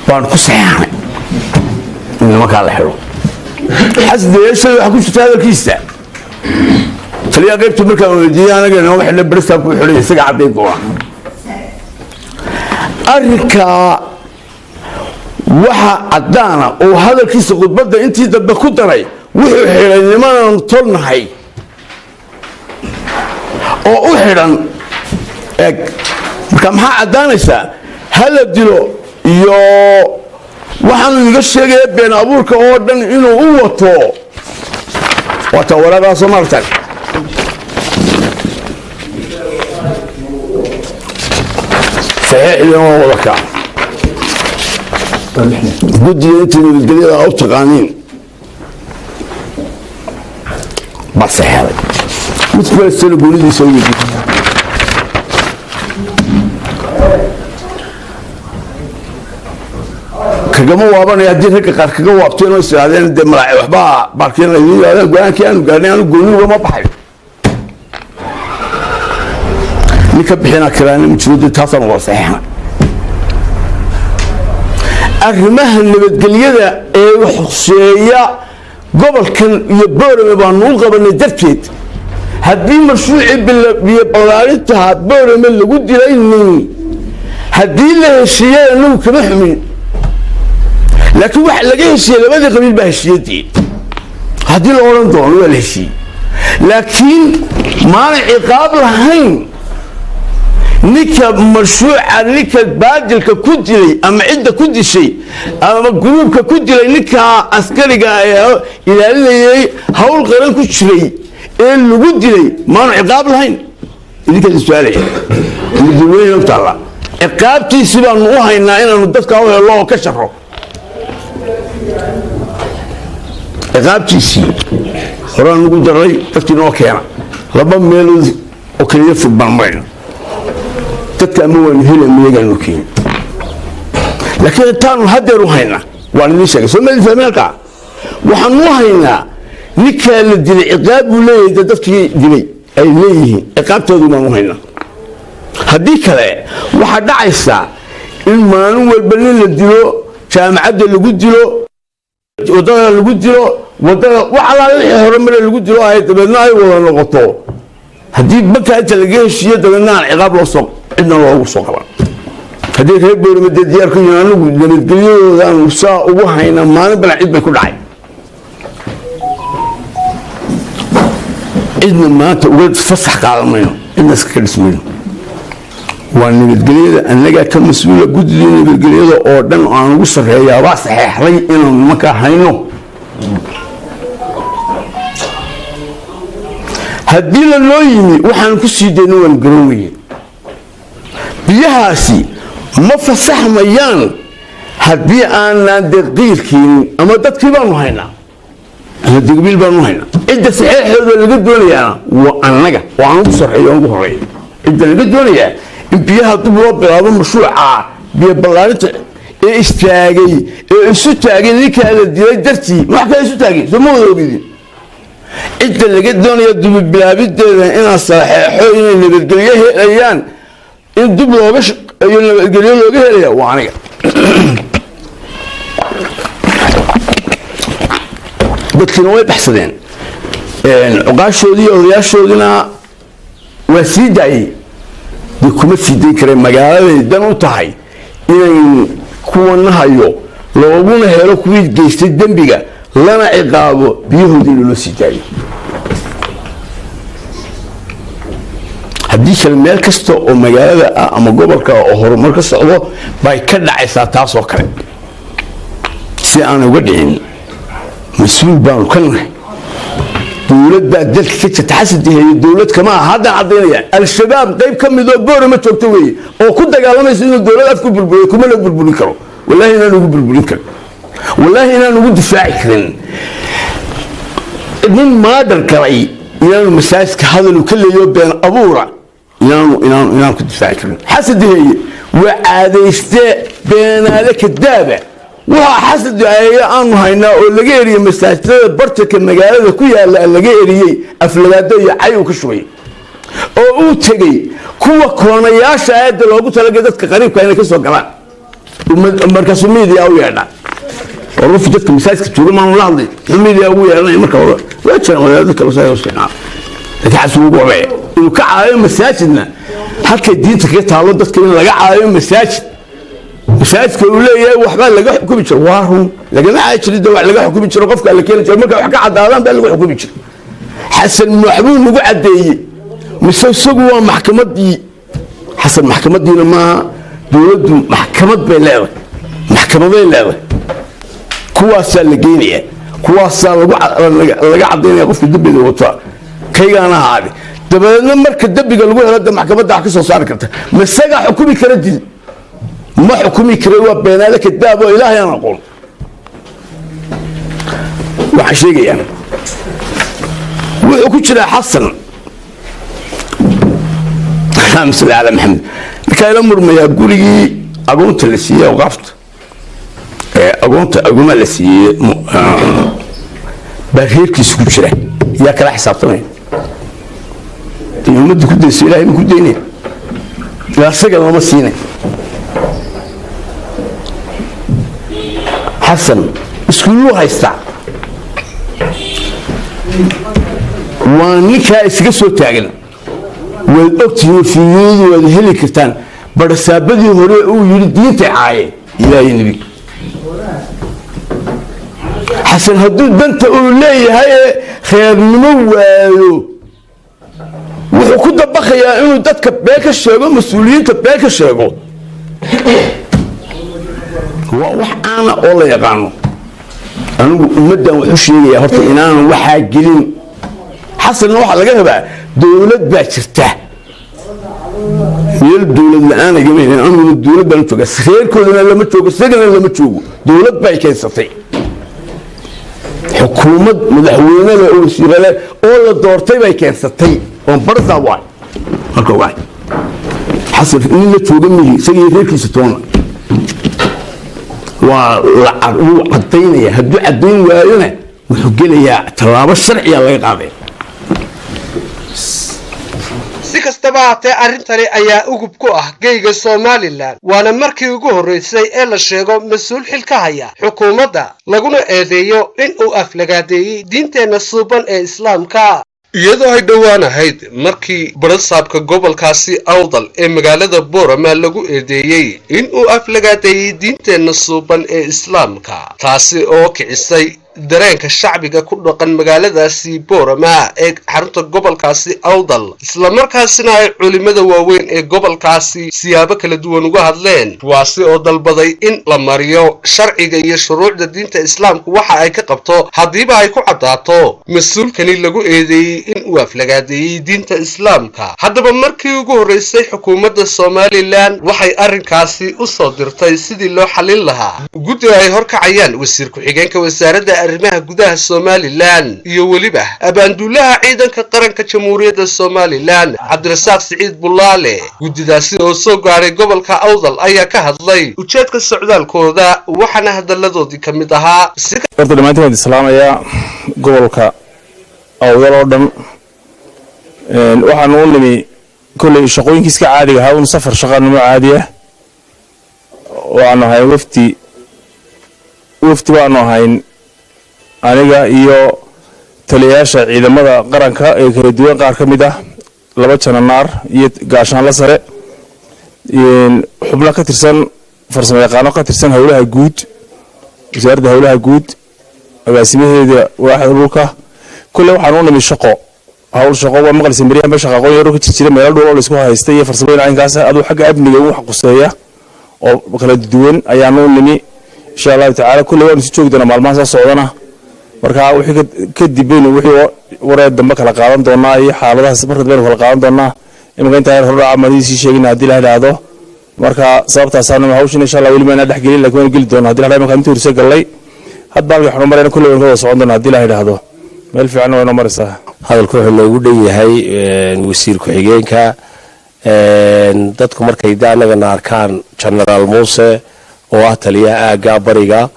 baan ku saxeexnay in nimankaa la xidho. Xasdeyeeshada waxaa ku jirta hadalkiisa taliyaa qaybta markaan weydiiyey, anaga inoo xidhay, baristaabku xidhay, isaga cadday doona arrinkaa. Waxa caddaana oo hadalkiisa khudbadda intii dambe ku daray, wuxuu xidhay nimanaan tolnahay oo u xidhan eg. Marka maxaa caddaanaysaa? Hala dilo iyo waxaanu iga sheegaya been abuurka oo dhan inuu u wato. Waata waraaqaa soo maartan saxiixdiina waa wada kaa guddiga intii nabadgelyada u taqaaniin baa saxeexday, mid kastana goonidiisa u yidhi. Kagama waabanaya haddii ragga qaar kaga waabteen oo is idhahdeen dee malaaci waxbaa baarkeen laydin yidhahdeen. Go-aankii aanu gaarnay aanu gooni ugama baxayo, nin ka bixinaa karaana ma jiro. Dee taasaan wada saxiixnay. Arrimaha nabadgelyada ee xuseeya gobolkan iyo Boorame baanu u qabanay darteed. Haddii mashruucii biyo ballaarintaha Boorame lagu dilay nin, haddii la heshiiyey, anagu kama xumin, laakiin waxa laga heshiiyey labadii qabiil baa heshiiyadii. Haddii la odhan doono waa la heshiiyey, laakiin maanay ciqaab lahayn ninka mashruuca, ninka baadilka ku dilay ama cidda ku dishay ama gruubka ku dilay, ninka askariga ee ilaalinayay hawl qaran ku jiray ee lagu dilay, maanu ciqaab lahayn? Idinkaas su-aalaya mudaweyne u taalla. Ciqaabtiisi baanu u haynaa inaanu dadka u hello oo ka sharo ciqaabtiisii. Horaan ugu daray dadkii noo keena laba meelood oo kaliya fog baan marayna dadka, ama waanu heli ama iyagaan noo keeni, laakiin intaanu haddeer u haynaa waan idiin sheegay. Soo maadin fahmin halkaa? Waxaanu u haynaa ninkaa la dilay ciqaab buu leeyahay, dee dadkii dilay ay leeyihiin, ciqaabtoodu baan u haynaa. Haddii kale waxaa dhacaysaa in maalin walba nin la dilo, jaamacadda lagu dilo, waddada lagu dilo, waddada wax allaale wixii hore mare lagu dilo, ay dabeedna ay wada noqoto. Haddii banka inta laga heshiiyo dabeedna aan ciqaab loo soo cidna loogu soo qaban, haddii reer Boorama dee diyaar ku yihiin, anigu nabadgelyadooda aanu saa ugu haynaa. Maalin balan cid bay ku dhacay, cidna maanta uga fasax qaadan mayno, cidna iskaga dhismayno. Waa nabadgelyada annagaa ka mas-uula. Guddida nabadgelyada oo dhan oo aan ugu sarreeyaa baa saxeexday inaanu nimankaa hayno. Haddii la noo yimi waxaan ku sii dayno waan garan weye. Biyahaasi ma fasaxmayaan haddii aanaan dee qiilkeenin, ama dadkii baanu haynaa ama degbiil baanu haynaa. Cidda saxeexooda laga doonayaana waa annaga oo aan ugu sarreeyo, aan ugu horeeyo. Cidda laga doonayaa in biyaha dib loo bilaabo mashruuca biyo ballaarinta ee istaagay ee isu taagay ninkaa la dilay dartii, wax kale isu taagay, soo ma wada ogidin? Cidda laga doonaya dubibilaabideeda inaan saxeexo inay nabadgelyo helayaan, in dib looga shaqeeyo nabadgelyo looga helaya, waa aniga. Dadkiina way baxsadeen, cuqaashoodii iyo odayaashoodiina waa sii daayey. Dee kuma sii dayn kareen, magaaladay dan u tahay inayn kuwana hayo looguna helo kuwii geystay dembiga lana ciqaabo, biyahoodii in loo sii daayo. Haddii kale meel kasta oo magaalada ah ama gobolka oo horumar ka socdo bay ka dhacaysaa taasoo kale. Si aan uga dhicin mas-uul baanu ka nahay. Dowlad baa dalka ka jirta. Xasan dowlad kama aha, haddaan caddaynaya. Al-Shabaab qayb ka mid oo Boorama joogta weeye oo ku dagaalamaysa inuu dowlad af ku burburiyo. Kuma la burburin karo, wallaahi inaan ugu burburin karin, wallaahi inaan ugu difaaci karin. Nin maadar galay inaanu masaajidka hadal ka leeyo been abuura inaanu ku difaaci karin. Xasan Daheeye waa caadayste beenaale kadaaba. Waxaa Xasan Daheeye aanu haynaa oo laga eriyey masaajidada bartanka magaalada ku yaala, laga eriyey aflagaado iyo cay uu ka shubay, oo uu tegey kuwa koonayaasha aayadda loogu talagalay dadka qariibka inay ka soo galaan. Markaasuu media u yeedha oo ruuf dadka masaajidka jooga maanu la hadlay, muxuu media ugu yeedhanaya? Marka hore waa jiraan wadaadada kale saa isticmaala, laakiin xasan ugu horeeya inuu ka caayo masaajidna halkay diinta kaga taalo dadka in laga caayo masaajid. Masaajidka uu leeyahay waxbaa laga xukumi jiro, waa run, lagama caayi jirin de, wax laga xukumi jiro qofka la keeni jiro marka wax ka cadaadaan baa lagu xukumi jiro. Xasan waxbuu nagu caddeeyey mise isagu waa maxkamaddii? Xasan maxkamadiina maaha. Dowladdu maxkamad bay leedahay, maxkamaday leedahay, kuwaasaa la geynaya, kuwaasaa laga cadaynaya qofka dembiga wata, kaygaana ahaade. Dabadeedna marka dembiga lagu helo de maxkamadda wax ka soo saari karta. Masagaa xukumi kara dil? Ma xukumi kara, waa beenaale kadaab oo Ilaahay aan aqoon. Waxaan sheegayaa wuxuu ku jiraa Xasan, allahuma salli calaa Maxamed, ninkaa ila murmayaa gurigii agoonta la siiyey, awqaafta ee agoonta agooma la siiyey baa reerkiisa ku jira. Yaa kala xisaabtamaya? Dee ummadda ku dayso, Ilahay ma ku daynaya? Ilaa isaga lama siinay. Xasan iskuulluu haystaa, waa ninkaa isaga soo taagan. Waad ogtihiin, fiidiyadii waad heli kartaan. Badhasaabadii hore uu yidhi diintay caayeen ilaahay nebi. Xasan hadduu danta uu leeyahay ee reernimo waayo, wuxuu ku dabaqayaa inuu dadka been ka sheego, mas-uuliyiinta been ka sheego. Waa wax caana oo la yaqaano. Anigu ummaddan waxu sheegayaa horta inaanan waxaa gelin. Xasanna waxaa laga rabaa, dowlad baa jirta, meel dowlad la-aan agama helin. Aniguna dowlad baan u jooga, reerkoodana lama joogo, isagana lama joogo. Dowlad bay keensatay, xukuumad madaxweyne leh oo wasiire leh oo la doortay bay keensatay. Oon barsaa waay marka waay Xasan nin la jooga mihi, isaga iyo reerkiisa toona. Waa la wuu caddaynaya. Hadduu caddayn waayona, wuxuu gelayaa tallaabo sharciya laga qaaday. Si kastaba haatee, arrintani ayaa ugub ku ah geyga Somaliland, waana markii ugu horraysay ee la sheego mas-uul xil ka haya xukuumadda laguna eedeeyo in uu aflagaadeeyey diinteenna suuban ee Islaamka, iyadoo ay dhowaan ahayd markii barasaabka gobolkaasi Awdal ee magaalada Boorama lagu eedeeyey in uu aflagaadeeyey diinteenna suuban ee Islaamka, taasi oo kicisay dareenka shacbiga ku dhaqan magaaladaasi Boorama ee xarunta gobolkaasi Awdal, islamarkaasina ay culimada waaweyn ee gobolkaasi siyaabo kala duwan uga hadleen, kuwaasi oo dalbaday in la mariyo sharciga iyo shuruucda diinta Islaamku waxa ay ka qabto haddiiba ay ku caddaato mas-uulkani lagu eedeeyey in uu aflagaadeeyey diinta Islaamka. Haddaba, markii ugu horreysay xukuumadda Somaliland waxay arrinkaasi u soo dirtay sidii loo xallin lahaa guddi ay horkacayaan wasiir ku-xigeenka wasaaradda arrimaha gudaha Somaliland iyo weliba abaanduulaha ciidanka qaranka Jamhuuriyadda Somaliland, Cabdirasaaq Siciid Bulaale. Guddidaasi oo soo gaaray gobolka Awdal ayaa ka hadlay ujeedka socdaalkooda, waxaana hadalladoodii ka mid ahaa: Horta dhammaantiin waan islaamayaa. Gobolka Awdal oo dhan waxaanu u nimi kolley shaqooyinkii iska caadiga ahaa, un safar shaqanimo caadi ah. Waxaanu ahayn wafdi baanu ahayn, aniga iyo taliyayaasha ciidamada qaranka ee kala duwan qaar ka mid ah, laba jananaar iyo gaashaanla sare, xubno ka tirsan farsamo yaqaano ka tirsan howlaha guud, wasaaradda howlaha guud, agaasimaheeda waaxda dhulka. Kulle waxaan u nimi shaqo, hawl shaqo. Waa maqlisa maryahanba shaqaaqooyin yaro ka jirjira meelo dhul oo la isku haystay iyo farsamooyin caynkaas, aduu xagga amniga wax quseeya oo kala duwan ayaanu u nimi. Insha Allahu tacaala kulle waanu si joogi doonaa maalmaha soo socdana. Marka wixii kadib baynu wixii waree dambe kala qaadan doonaa iyo xaaladahaas marka dambe baynu kala qaadan doonaa. Iminka intaa yar hordhaca madii sii sheegina haddii la idhaahdo. Marka sababtaasaanu hawshan insha Allah weli maynaa dhex gelin, lakin waanu geli doonaa hadii la idhahdo. Marka intii horse gallay hadba halkii waxnu marayna kulle waynu ka wada socon doonaa haddii la idhaahdo. Meel fiicanna waa inoo maraysaa. Hadalku wuxuu noogu dhan yahay wasiir ku-xigeenka. Dadku markay de annagana arkaan Genaraal Muuse oo ah taliyaha aagga bariga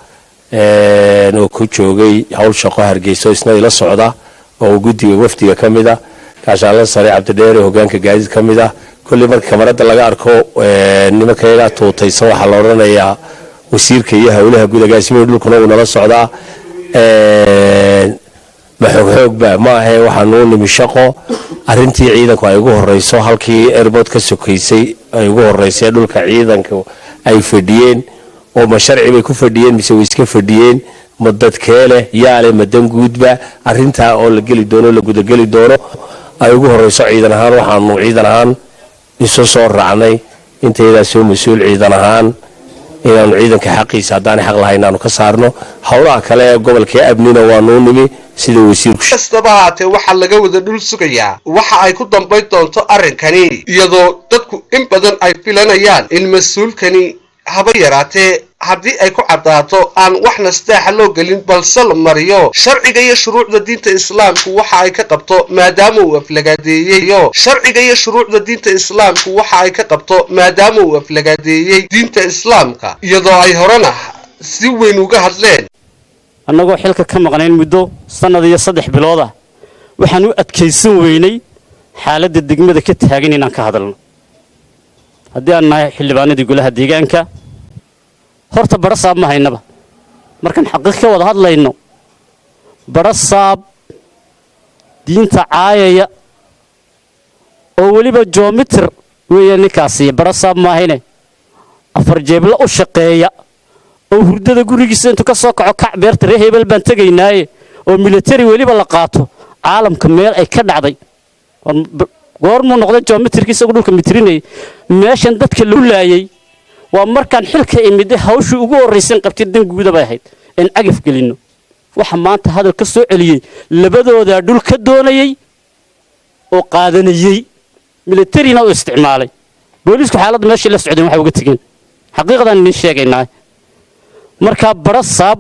oo ku joogay hawl shaqo Hargeyso, isna ila socda oo guddiga wafdiga ka mid ah, gaashaanla sare Cabdidheere, hogaanka gaadiid ka mid ah, kolley marka kamarada laga arko nimanka iyagaa tuutaysan, waxaa la odhanayaa wasiirka iyo howlaha guud, agaasimihii dhulkuna uu nala socdaa. Ma xoog xoogba ma ahe, waxaanu nimi shaqo. Arrintii ciidanku ay ugu horeyso, halkii airport ka sokaysay ay ugu horeysay, dhulka ciidanku ay fadhiyeen oo ma sharci bay ku fadhiyeen mise way iska fadhiyeen, ma dadkee leh, yaale, ma danguudba, arrintaa oo la geli doono, la gudageli doono ay ugu horeyso. Ciidan ahaan waxaanu ciidan ahaan isu soo raacnay intaydaasoo mas-uul ciidan ahaan inaanu ciidanka xaqiisa haddaanay xaq lahayn inaanu ka saarno. Howlaha kale ee gobolka amnina waanuu nimi sida wasiirku Kastaba haatee, waxaa laga wada dhul sugayaa waxa ay ku dambayn doonto arrinkani, iyadoo dadku in badan ay filanayaan in mas-uulkani haba yaraatee haddii ay ku caddaato aan wax nasteexa loo gelin, balse la mariyo sharciga iyo shuruucda diinta Islaamku waxa ay ka qabto, maadaama uu aflagaadeeyeyo sharciga iyo shuruucda diinta Islaamku waxa ay ka qabto, maadaama uu aflagaadeeyey diinta Islaamka, iyadoo ay horena si weyn uga hadleen. Annagoo xilka ka maqnayn muddo sannad iyo 3 bilood ah, waxaan u adkaysan weynay xaaladda degmada ka taagan inaan ka hadalno. Haddii aan nahay xildhibaanadii golaha deegaanka, horta barasaab ma haynaba. Markaan xaqiiq ka wada hadlayno, barasaab diinta caayaya oo weliba joomitir weeye ninkaasi, barasaab maahine, afar jeebla u shaqeeya oo hurdada gurigiisa intuu ka soo kaco, "Kac, beerta ree hebel baan tegaynaaye," oo military weliba la qaato, caalamka meel ay ka dhacday? Goormuu noqday joomitirkii isagu dhulka mitrinayay? Meeshan dadka lagu laayay waa markaan xilka imide. Hawshii ugu horraysan qabtay dan guuda bay ahayd in cagaf gelinno. Waxa maanta hadal ka soo celiyey labadoodaa dhul ka doonayey oo qaadanayey, militarina u isticmaalay. Booliisku xaaladda meeshii la socdeen waxay uga tegeen. Xaqiiqdaan idin sheegaynaa. Markaa barasaab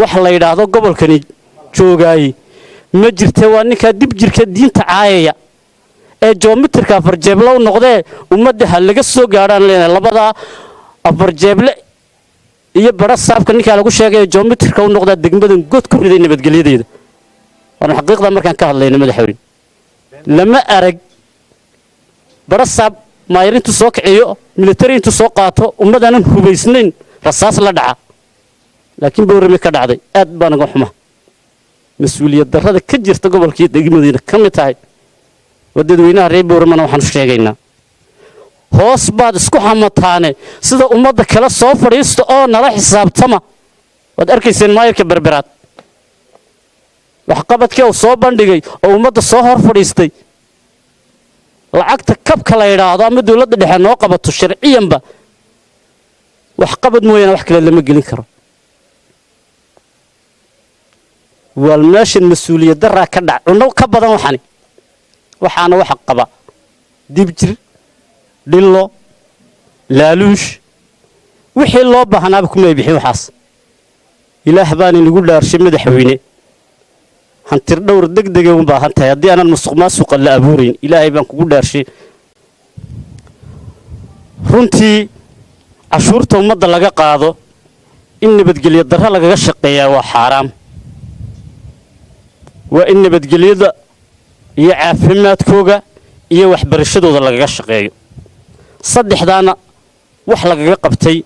waxa la yidhaahdo gobolkani joogaayey ma jirte. Waa ninkaa dib jirka diinta caayaya ee joomitirka afarjeeble u noqdee. Ummadda ha laga soo gaadhaan leenahay. Labadaa afarjeeble iyo barasaabka ninkaa lagu sheegaya joomitirka u noqdaa degmadan god ku riday nabadgelyadeeda. Waana xaqiiqda markaan ka hadlayno. Madaxweyne, lama arag barasaab maayar intuu soo kiciyo, military intuu soo qaato, ummadaanan hubaysnayn rasaas la dhaca, laakiin Boorame ka dhacday. Aad baan uga xuma mas-uuliyad darrada ka jirta gobolkii degmadiina ka mid tahay. Waa dadweynaha reer Booramana waxaanu sheegaynaa, hoos baad isku xamataane, sida ummadda kale soo fadhiista oo nala xisaabtama. Waad arkayseen maayarka Berberaad waxqabadkii uu soo bandhigay oo ummadda soo hor fadhiistay. Lacagta kabka la yidhaahdo ama dowladda dhexe noo qabato, sharciyanba waxqabad mooyaane wax kale lama gelin karo. Waal meeshan mas-uuliyad daraa ka dhac cunno ka badan. Waxani waxaana waxa qaba dibjir, dhillo, laaluush, wixii loo baahnaaba kumay bixin waxaas. Ilaah baan inagu dhaarshay, madaxweyne, hantir dhowr deg degay u baahan tahay haddii aanan musuq maasuqa la abuurayn. Ilaahay baan kugu dhaarshay. Runtii cashuurta ummadda laga qaado in nabadgelyo darro lagaga shaqeeyaa waa xaaraam. Waa in nabadgelyada iyo caafimaadkooga iyo waxbarashadooda lagaga shaqeeyo. Saddexdaana wax lagaga qabtay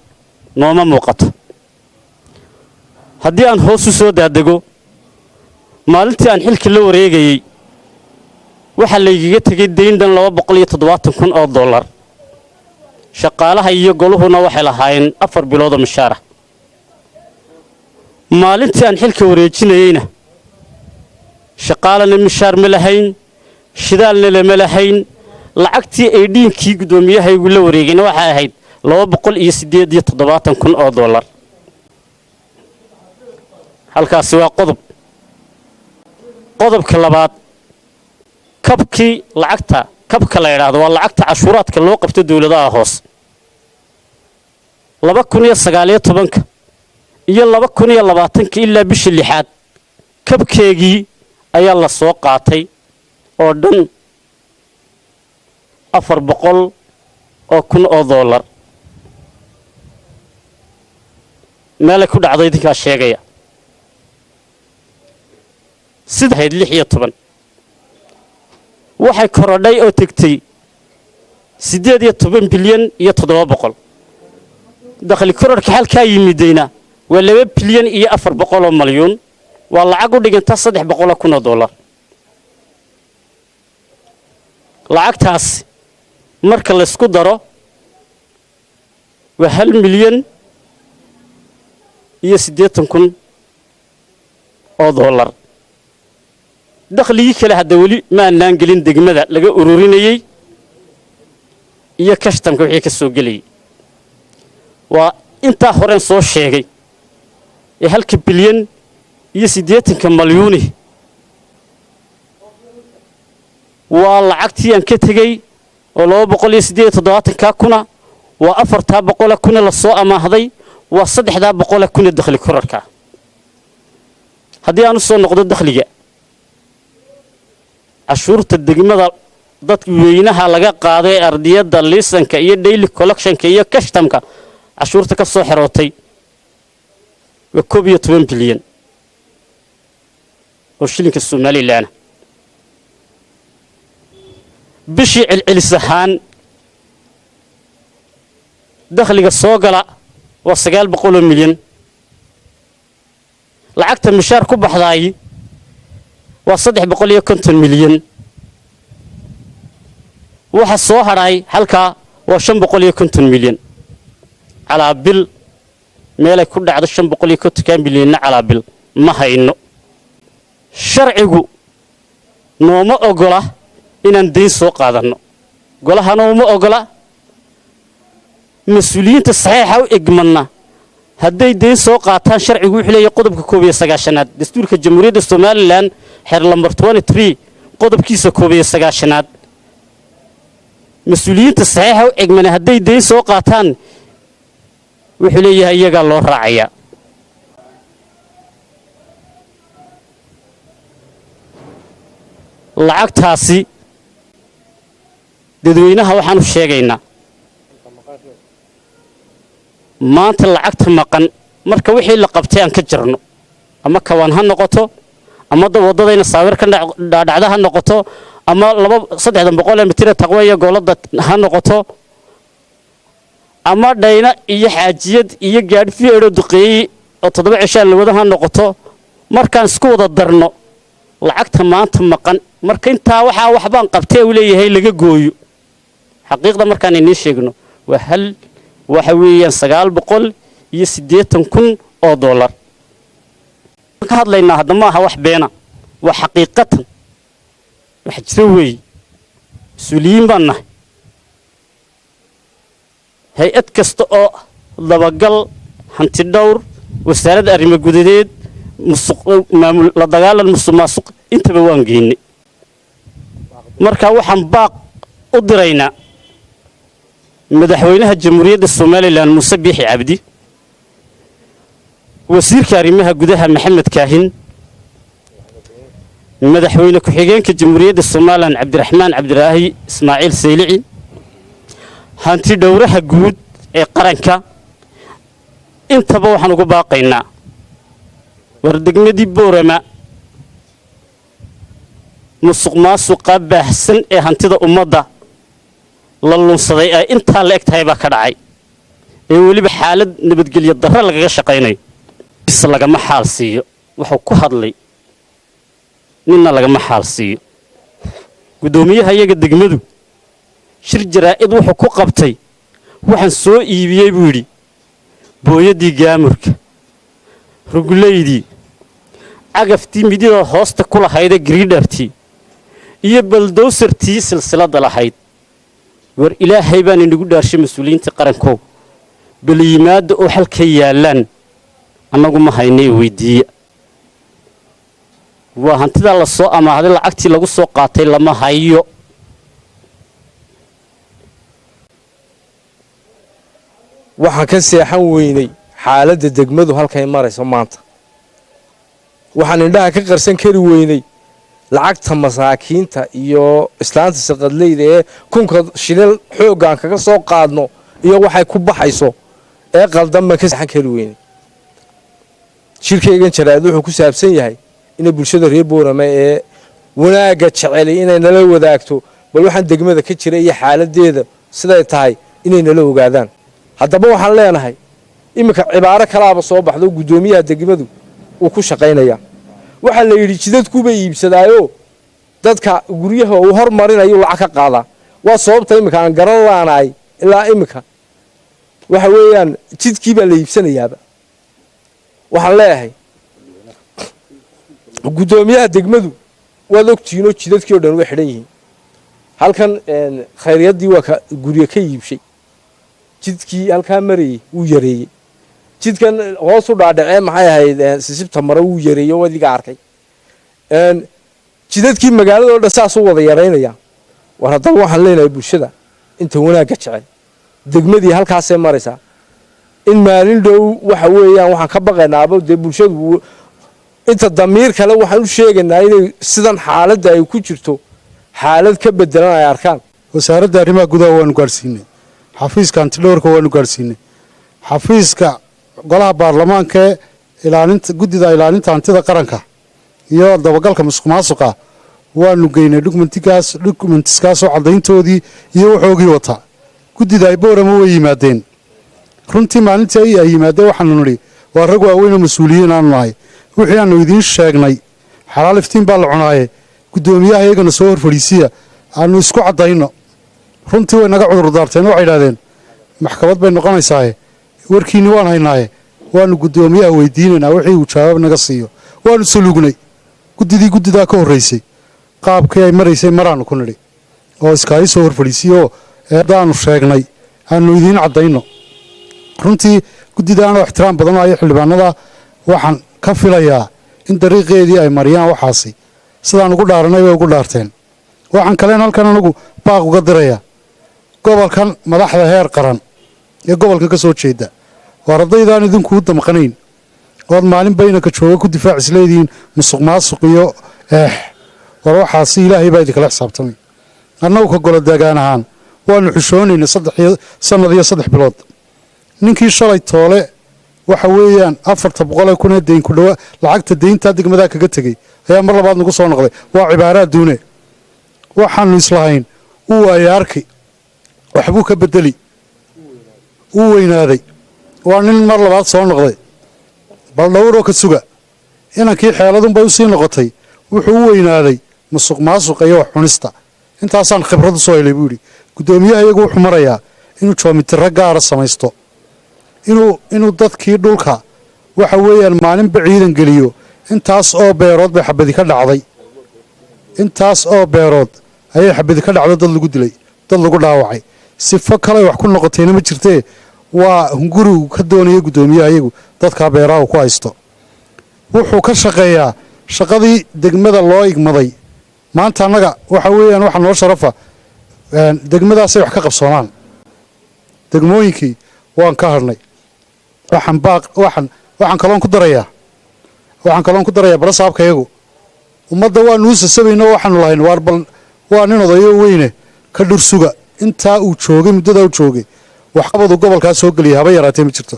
nooma muuqato. Haddii aan hoos u soo daadego, maalintii aan xilka la wareegayey waxaa laygaga tegey dayn dhan 270,000 oo dollar. Shaqaalaha iyo goluhuna waxay lahaayeen 4 biloodoo mishaara. Maalintii aan xilka wareejinayeyna shaqaalana mishaar ma lahayn, shidaalna lama lahayn. Lacagtii ay dhiinkii guddoomiyahaygu la wareegayna waxay ahayd 278,000 oo dollar. Halkaasi waa qodob. Qodobka labaad, kabkii lacagta kabka la yidhaahdo, waa lacagta cashuuraadka loo qabto dowladaha hoose, 2019-ka iyo 2020-ka ilaa bishii lixaad kabkeegii ayaa la soo qaatay oo dhan 400,000 oo dollar. Meelay ku dhacday idinkaa sheegaya. Sida ahayd 16, waxay korodhay oo tegtay 18 bilyan iyo 700. Dakhli kororhka halkaa yimidayna waa 2 bilyan iyo 400 malyuun, waa lacag u dhiganta 300,000 oo dollar. Lacagtaas marka laysku daro waa 1,080,000 oo dollar. Dakhligii kale hadda weli ma annaan gelin degmada laga ururinayey iyo kashtamka wixii ka soo gelayay. Waa intaa horeen soo sheegay ee halka bilyan iyo siddeetanka malyuuni waa lacagtii aan ka tegey oo 278-kaa kuna, waa 400,000 kuna lasoo amaahday, waa 300,000 kuna dakhli korarka. Haddii aan u soo noqdo dakhliga cashuurta degmada dadweynaha laga qaaday, ardiyadda, liisanka iyo daily collectionka iyo kashtamka, cashuurta ka soo xerootay waa 11 bilyan oo shilinka Somalilan. Bishii celcelis ahaan dakhliga soo gala waa 900 milyan. Lacagta mishaar ku baxdaay waa 350 milyan. Waxa soo hadhay halkaa waa 550 milyan calaa bil. Meelay ku dhacdo 550-ka milyanna calaa bil ma hayno. Sharcigu nooma ogola inaan dayn soo qaadanno, golahana uma ogola. Mas-uuliyiinta saxiixa u egmadna hadday dayn soo qaataan, sharcigu wuxuu leeyahay qodobka 91aad dastuurka Jamhuuriyadda Somaliland, xeer lambar 23, qodobkiisa 91aad, mas-uuliyiinta saxiixa u egmana hadday dayn soo qaataan, wuxuu leeyahay iyagaa loo raacayaa. Lacagtaasi dadweynaha waxaan u sheegaynaa maanta, lacagta maqan marka wixii la qabtay aan ka jarno, ama kawaan ha noqoto, ama waddadayna saawir ka dhaadhacda ha noqoto, ama laba saddexdan boqol ee mitira Taqwo iyo Gooladda ha noqoto, ama dhayna iyo Xaajiyad iyo gaadhi fiedho duqeeyey oo 7 cishaan la wada ha noqoto, markaan isku wada darno lacagta maanta maqan, marka intaa waxaa waxbaan qabtee uu leeyahay laga gooyo, xaqiiqda markaan iniin sheegno waa hal waxa weeyaan 980,000 oo dollar ka hadlaynaa. Hadda ma aha wax beena, waa xaqiiqatan wax jiro weeye. Mas-uuliyiin baan nahay. Hay-ad kasta oo dabagal, hanti dhowr, wasaaradda arrimo gudadeed, musuq maamul, la dagaalan musuq maasuq, intaba waan geynay. Marka waxaan baaq u diraynaa madaxweynaha Jamhuuriyadda Somaliland Muuse Biixi Cabdi, wasiirka arrimaha gudaha Maxamed Kaahin, madaxweyne ku-xigeenka Jamhuuriyadda Somaliland Cabdiraxmaan Cabdilaahi Ismaaciil Saylici, hanti dhowraha guud ee qaranka. Intaba waxaan ugu baaqaynaa, war degmadii Boorama musuq maasuqa baahsan ee hantida ummadda la lunsaday ee intaa la eg tahay baa ka dhacay, ee weliba xaalad nabadgelyo darro lagaga shaqaynayo. Is lagama xaal siiyo wuxuu ku hadlay, ninna lagama xaal siiyo. Guddoomiyaha iyaga degmadu shir jaraa'id wuxuu ku qabtay, "Waxaan soo iibiyey," buu yidhi, "booyaddii gaamurka, ruglaydii, cagaftii midida hoosta ku lahaydee gariidhartii iyo bulldozer-tii silsiladda lahayd." War Ilaahay baan inagu dhaarshay, mas-uuliyiinta qarankow, bal yimaadda oo halkay yaallaan annagu ma haynay weydiiya. Waa hantidaa la soo amaahday, lacagtii lagu soo qaatay lama hayo. Waxaan ka seexan weynay xaaladda degmadu halkay marayso maanta. Waxaan indhaha ka qarsan kari weynay lacagta masaakiinta iyo islaanta saqadleyda ee kunka shilin xooggaan kaga soo qaadno iyo waxay ku baxayso ee qaldan baan ka seexan kari weynay. Shirkaygan jaraa'id wuxuu ku saabsan yahay inay bulshada reer Boorame ee wanaagga jecelay inay nala wadaagto bal waxaan degmada ka jira iyo xaaladeeda siday tahay inay nala ogaadaan. Haddaba waxaan leenahay, iminka cibaaro kalaaba soo baxdo, guddoomiyaha degmadu uu ku shaqaynayaa. Waxaa la yidhi jidadkuba iibsadaayo, dadka guryaha uu hormarinayu lacag ka qaadaa. Waa sababta iminka aan garan laanahay ilaa iminka. Waxa weeyaan jidkii baa la iibsanayaaba. Waxaan leeyahay guddoomiyaha degmadu, waad ogtihiinoo jidadkii o dhan way xidhan yihiin. Halkan khayriyaddii waa ka guryo ka iibshay, jidkii halkaa marayey wuu yareeyey. Jidkan hoos u dhaadhacee, maxay ahayd, sisibta mare wuu yareeyey oo adiga arkay. Jidadkii magaalada o dhan saasuu wada yaraynaya. War haddaba waxaan leenahay bulshada inta wanaagga jecel, degmadii halkaasay maraysaa. In maalin dhow waxa weeyaan waxaan ka baqaynaaba dee bulshadu inta damiir kale waxaan u sheegaynaa inay sidan xaaladda ay ku jirto xaalad ka bedelan ay arkaan. Wasaaradda arrimaha gudaha waanu gaadhsiinay, xafiiska hantidhowrka waanu gaadhsiinay, xafiiska golaha baarlamaanka ee ilaalinta, guddida ilaalinta hantida qaranka iyo dabagalka musuq maasuqa waanu geynay document-igaas, documents-kaasoo caddayntoodii iyo waxoogii wata. Guddida ay Boorama way yimaadeen. Runtii maalintii ay yimaadeen waxaanu nidhi waa rag waaweyn oo mas-uuliyiin aanu nahay. Wixii aanu idiin sheegnay xalaal iftiin baa la cunaaye, guddoomiyaha iyagana soo hor fadhiisiya, aanu isku caddayno. Runtii way naga cudur daarteen. Waxay idhahdeen maxkamad bay noqonaysaaye, warkiinni waan haynaaye, waanu guddoomiyaha weydiinaynaa wixii uu jawaab naga siiyo. Waanu saluugnay guddidii, guddidaa ka horraysay qaabkii ay maraysay maraanu ku nidhi oo iskaayi soo hor fadhiisiyo, haddaanu sheegnay aanu idiin caddayno. Runtii guddidaanoo ixtiraam badan oo ayo xildhibaanada, waxaan ka filayaa in dariiqeedii ay mariyaan. Waxaasi sidaan ugu dhaaranay bay ugu dhaarteen. Waxaan kaleen halkan anigu baaq uga dirayaa gobolkan madaxda heer qaran ee gobolkan ka soo jeeda: waar ardaydaan idinkuu damqanayn ood maalin baynanka jooga ku difaac isleedihiin musuq maasuq iyo eex, war waxaasi Ilaahay baa idinkala xisaabtamay. Annagu ka golo deegaan ahaan waanu xishoonaynay 3 sanad iyo 3 bilood. Ninkii shalay toole waxa weeyaan 400,000 ee deyn ku dhawa lacagta deyntaa degmadaa kaga tegey ayaa mar labaad nagu soo noqday. Waa cibaara adduune. Waxaanu islahayn uu waaya arki, waxbuu ka bedeli, uu weynaaday, waa nin mar labaad soo noqday, bal dhowroo ka suga. Inankii xeeladunbay usii noqotay. Wuxuu u weynaaday musuq maasuqa iyo wax cunista. Intaasaan khibrad u soo helay, buu yidhi. Guddoomiyaha iyagu wuxuu marayaa inuu joomitiro gaara samaysto, inuu dadkii dhulka waxa weeyaan maalinba ciidan geliyo. Intaas oo beerood bay xabadi ka dhacday, intaas oo beerood ayay xabadi ka dhacdo, dad lagu dilay, dad lagu dhaawacay. Sifo kale wax ku noqotayna ma jirtee, waa hungurigu ka doonaya guddoomiyaha iyagu dadkaa beeraha uu ku haysto. Wuxuu ka shaqeeyaa shaqadii degmada loo igmaday. Maanta annaga waxa weeyaan waxa noo sharafa degmadaasay wax ka qabsoomaan. Degmooyinkii waan ka hadhnay. Waxaan baaq waxaan kaloon ku darayaa barasaabka iyagu ummadda waa nuu sasabayno. Waxaanu lahayn waar bal waa nin odayo weyne, ka dhursuga. Intaa uu joogay, muddadaa uu joogay, waxqabadu gobolkaa soo geliyay haba yaraatee ma jirto.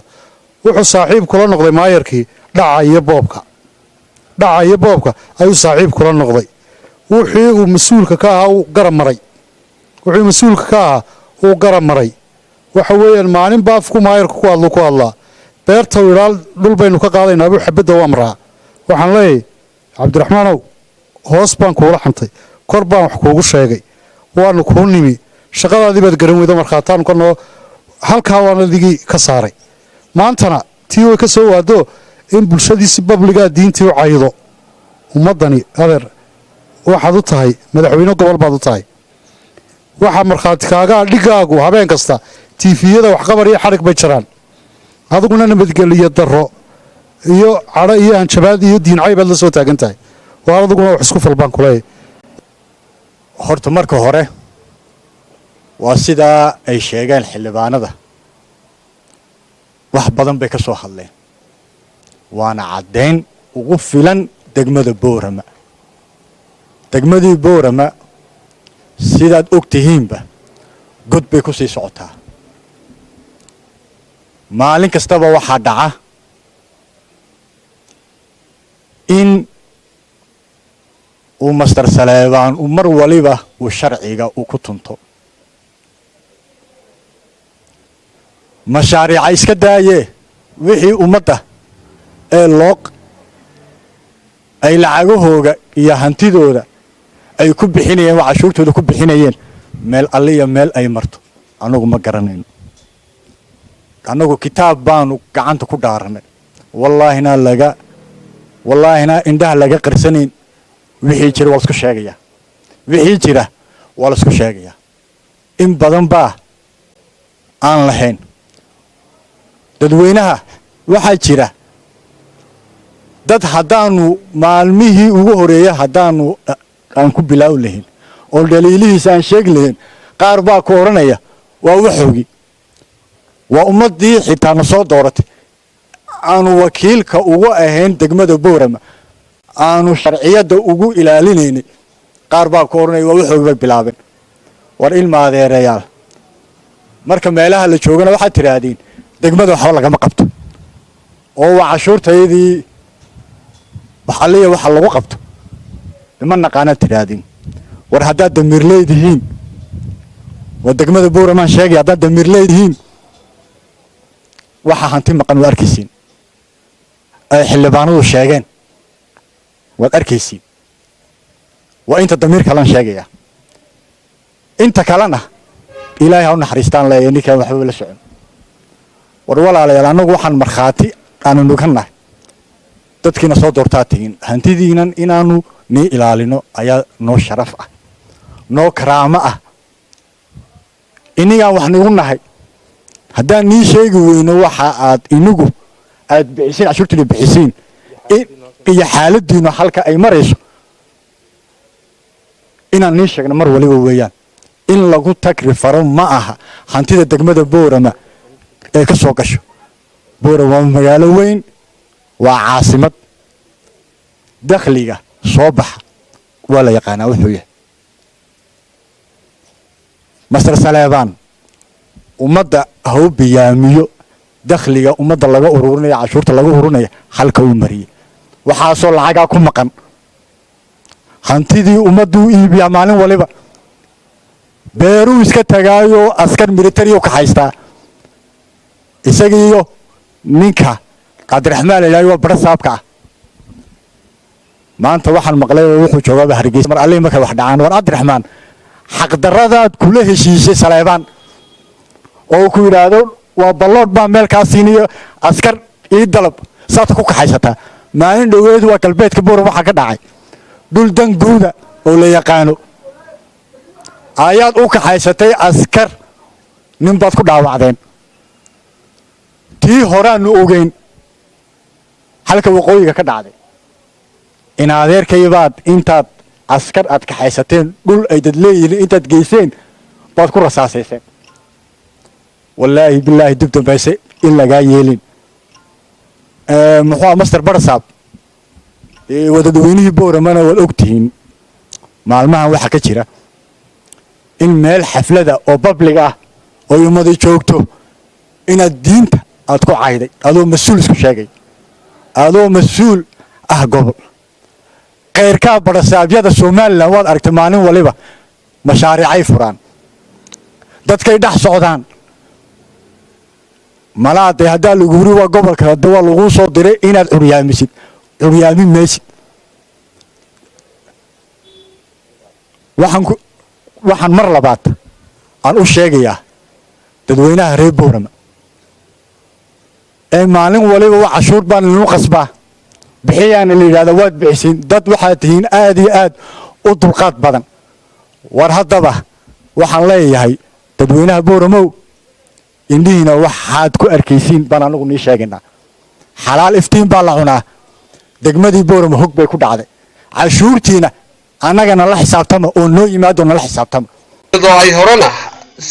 Wuxuu saaxiib kula noqday maayarkii dhaca iyo boobka. Dhaca iyo boobka ayuu saaxiib kula noqday. Wixii uu mas-uulka ka ahaa uu garab maray. Wuxuu mas-uulka ka ahaa uu garab maray. Waxa weeyaan maalin baafku maayarka ku hadlu ku hadlaa, beerta uu idhaal dhul baynu ka qaadaynaa buu xabadda u amraa. Waxaan leeyahay, Cabdiraxmaanow, hoos baan kuula xantay, kor baan wax kuugu sheegay, waanu kuu nimi, shaqadaadii baad garan weydo, markhaataanu ka noo halkaa waan adigii ka saaray. Maantana tii way ka soo waado in bulshadii si public-gaa diintii u caydo. Ummaddani, adeer, waxaad u tahay madaxweyne gobol baad u tahay. Waxaa markhaati kaagaa dhigaagu habeen kasta TV-yada waxqabar iyo xadhig bay jiraan. Adiguna nabadgeliyo darro iyo cadho iyo hanjabaad iyo diincay baad la soo taagan tahay. Waar adiguna wax isku falbaan kuleeyahy. Horta marka hore waa sidaa ay sheegeen xildhibaanada, wax badan bay ka soo hadleen, waana caddayn ugu filan degmada Boorama. Degmadii Boorama, sidaad og tihiinba, god bay ku sii socotaa. Maalin kastaba waxaa dhaca in uu Master Saleebaan uu mar waliba uu sharciga uu ku tunto. Mashaariica iska daayee, wixii ummadda ee loo ay lacagahooga iyo hantidooda ay ku bixinayeen oo cashuurtooda ku bixinayeen, meel alliya meel ay marto annagu ma garanayno. Annagu kitaab baanu gacanta ku dhaaranay, wallaahina laga wallaahina indhaha laga qarsanayn. Wixii jira waa la isku sheegayaa, wixii jira waa la isku sheegayaa. In badan baa aan lahayn dadweynaha. Waxaa jira dad haddaanu maalmihii ugu horeeya haddaanu aan ku bilaawi lahayn oo dhaliilihiisa aan sheegi lahayn, qaar baa ku odhanaya waa waxoogi. Waa ummaddii xitaa na soo dooratay, aanu wakiilka ugu ahayn degmada Boorama, aanu sharciyadda ugu ilaalinaynay. Qaar baa ku odhanaya waa waxoogi bay bilaabeen. War ilma adeerayaal, marka meelaha la joogana waxaad tidhaahdeen degmada waxba lagama qabto oo waa cashuurtayadii, waxaliya waxa lagu qabto ma naqaanaad tidhaahdeen. War haddaad damiir leedihiin, waa degmada Booramaan sheegaya, haddaad damiir leedihiin, waxa hanti maqan waa arkaysiin ay xildhibaanadu sheegeen. Waad arkaysiin. Waa inta damiir kalan sheegaya, inta kalena Ilaahay ha u naxariistaan leeya ninkaan waxba la socon. War walaalayaal, annagu waxaan markhaati aanu nugannahay dadkiina soo doortaa tegin. Hantidiinan inaanu nii ilaalino ayaa noo sharaf ah, noo karaamo ah. Inigaan wax nigu nahay. Haddaan nii sheegi weyno waxa aad inigu aad bixisiin, cashuurtiina bixisiin iyo xaaladiinu halka ay marayso, inaan nii sheegno mar waliba weeyaan. In lagu tagri faro ma aha hantida degmada Boorama ee ka soo gasho. Boorama waa magaalo weyn, waa caasimad. Dakhliga soo baxa waa la yaqaanaa wuxuu yahay. Master Saleebaan ummadda ha u biyaamiyo dakhliga ummadda laga ururinaya, cashuurta laga ururinaya, halka uu mariyey. Waxaasoo lacagaa ku maqan hantidii ummadduu iibiyaa maalin waliba. Beeruu iska tagaayo, askar military u kaxaystaa, isagiiyo ninka Cabdiraxmaan la yidhahdo waa barasaabka ah. Maanta waxaan maqlay oo wuxuu joogaaba Hargeysa. Mar allihii markay wax dhacaan, war Cabdiraxmaan, xaqdarradaad kula heshiisay Saleebaan oo ku yidhaahdo waa balloodh baa meel kaa siinayo, askar ii dalab, saata ku kaxaysataa. Maalin dhoweed waa galbeedka Booram waxaa ka dhacay dhul dan guuda oo la yaqaano ayaad u kaxaysatay askar, nin baad ku dhaawacdeen. Tii horaannu ogeyn halka waqooyiga ka dhacday in adeerkaybaad intaad askar aad kaxaysateen dhul ay dad leeyihiin intaad geyseen baad ku rasaasayseen. Wallaahi bilaahi dib dambayse in lagaa yeelin. Muxuu master barasaab, wadadweynihii Booramana waad og tihiin maalmahan waxaa ka jira in meel xaflada oo public ah oo ummadi joogto inaad diinta aad ku cayday, adoo mas-uul isku sheegay, adoo mas-uul ah gobol. Khayrkaa barasaabyada Somalilan waad aragtay, maalin waliba mashaariicay furaan, dadkay dhex socdaan. Malaade haddaa lagu wuri waa gobolka, hadda waa laguu soo diray inaad curyaamisid, curyaamin maysid. Waxaan mar labaad aan u sheegayaa dadweynaha reer Boorama ee maalin waliba wa cashuur baan idinu qasbaa bixiyaana la yidhahda, waad bixisiin. Dad waxaad tihiin aad iyo aad u dulqaad badan. War haddaba waxaan leeyahay dadweynaha Booramow, indhihiina waxaad ku arkaysiin baan anagu nii sheegaynaa. Xalaal iftiin baa la cunaa. Degmadii Boorama hog bay ku dhacday. Cashuurtiina annagana la xisaabtama oo noo yimaado nala xisaabtama. Iyadoo ay horena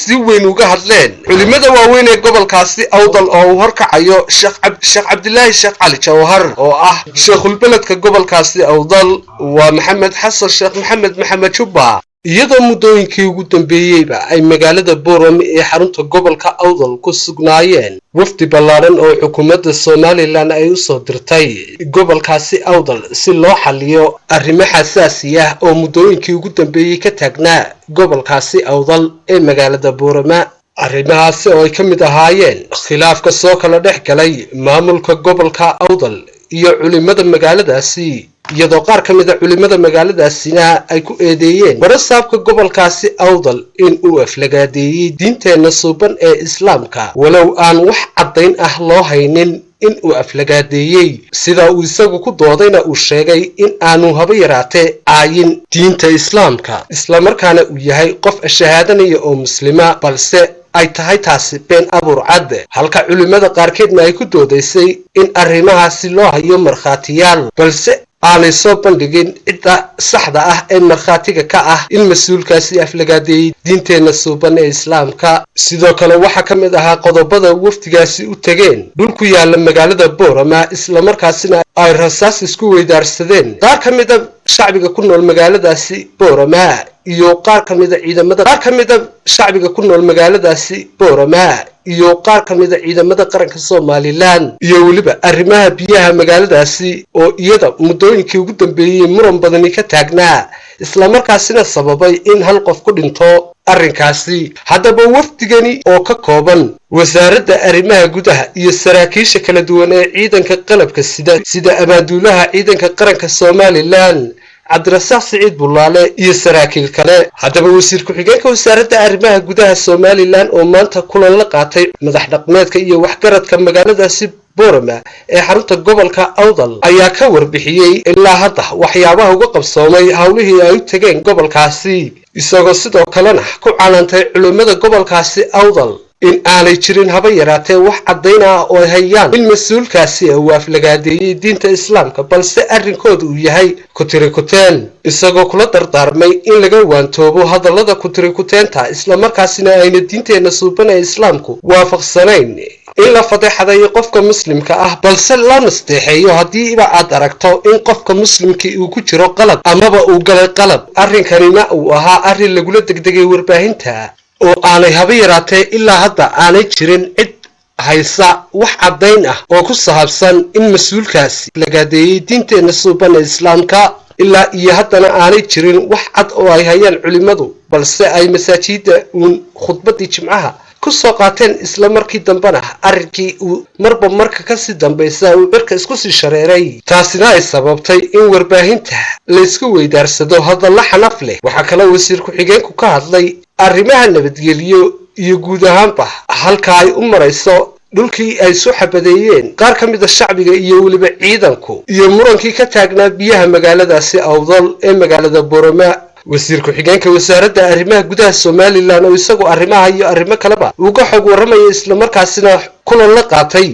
si weyn uga hadleen culimada waaweyn ee gobolkaasi Awdal oo uu horkacayo Sheekh Cabdilaahi Sheekh Cali Jawhar oo ah sheekhulbeledka gobolkaasi Awdal, waa Maxamed Xasan Sheekh Maxamed, Maxamed Jubba. Iyadoo muddooyinkii ugu dambeeyeyba ay magaalada Boorame ee xarunta gobolka Awdal ku sugnaayeen wafdi ballaadhan oo xukuumadda Somalilan ay usoo dirtay gobolkaasi Awdal si loo xaliyo arrimo xasaasi ah oo muddooyinkii ugu dambeeyey ka taagnaa gobolkaasi Awdal ee magaalada Boorama, arrimahaasi oo ay ka mid ahaayeen khilaafka soo kala dhex galay maamulka gobolka Awdal iyo culimada magaaladaasi, iyadoo qaar ka mid a culimada magaaladaasina ay ku eedeeyeen barasaabka gobolkaasi Awdal in uu aflagaadeeyey diinteenna suuban ee Islaamka, walow aan wax caddayn ah loo haynin in uu aflagaadeeyey. Sida uu isagu ku doodayna uu sheegay in aanu haba yaraatee caayin diinta Islaamka, islamarkaana uu yahay qof shahaadanaya oo muslima, balse ay tahay taasi been abuur cad, halka culimmada qaarkeedna ay ku doodaysay in arrimahaasi loo hayo markhaatiyaal, balse aanay soo bandhigin cidda saxda ah ee markhaatiga ka ah in mas-uulkaasi aflagaadeeyey diinteenna suuban ee Islaamka. Sidoo kale waxaa ka mid ahaa qodobada wafdigaasi u tegeen dhul ku yaala magaalada Boorama, islamarkaasina ay rasaas isku weydaarsadeen qaar ka mid a shacbiga ku nool magaaladaasi Boorama iyo qaar ka mida ciidamada, qaar ka mida shacbiga ku nool magaaladaasi Boorama iyo qaar ka mida ciidamada qaranka Somalilan, iyo weliba arrimaha biyaha magaaladaasi oo iyada muddooyinkii ugu dambeeyey muran badani ka taagnaa, islamarkaasina sababay in hal qof ku dhinto. Arrinkaasi haddaba wafdigani oo ka kooban wasaaradda arrimaha gudaha iyo saraakiisha kala duwan ee ciidanka qalabka sida, sida abaanduulaha ciidanka qaranka Somaliland Cabdirasaaq Siciid Bulaale iyo saraakiil kale. Haddaba wasiir ku-xigeenka wasaaradda arrimaha gudaha Somaliland oo maanta kulan la qaatay madax dhaqmeedka iyo waxgaradka magaaladaasi Borama ee xarunta gobolka Awdal ayaa ka warbixiyey ilaa hadda waxyaabaha uga qabsoomay howlihii ay u tegeen gobolkaasi, isagoo sidoo kalena ku canaantay culimmada gobolkaasi Awdal in aanay jirin haba yaraatee wax caddayn ah oo ay hayaan in mas-uulkaasi uu aflagaadeeyey diinta Islaamka, balse arrinkooda uu yahay kutirikuteen, isagoo kula dardaarmay in laga waantoobo hadallada kutirikuteenta, islamarkaasina ayna diinteenna suuban ee Islaamku waafaqsanayn in la fadeexadayo qofka muslimka ah, balse la nasteexeeyo haddiiba aad aragto in qofka muslimkii uu ku jiro qalad amaba uu galay qalad. Arrinkanina uu ahaa arrin lagula degdegay warbaahinta oo aanay haba yaraatee ilaa hadda aanay jirin cid haysa wax caddayn ah oo ku saabsan in mas-uulkaasi lagaadeeyey diinteenna suuban ee Islaamka. Ilaa iyo haddana aanay jirin wax cad oo ay hayaan culimmadu, balse ay masaajidda uun khudbaddii jimcaha ku soo qaateen, isla markii dambena arrinkii uu marba marka kasii dambaysa uu cirka isku sii shareeray, taasina ay sababtay in warbaahinta laysku weydaarsado hadallo xanaf leh. Waxaa kaloo wasiir ku-xigeenku ka hadlay arrimaha nabadgelyo iyo guud ahaanba halka ay u marayso dhulkii ay soo xabadeeyeen qaar ka mid a shacbiga iyo weliba ciidanku iyo murankii ka taagnaa biyaha magaaladaasi Awdal ee magaalada Borama. Wasiir ku-xigeenka wasaaradda arrimaha gudaha Somaliland oo isagu arrimaha iyo arrimo kaleba uga xog warramaya, islamarkaasina kulan la qaatay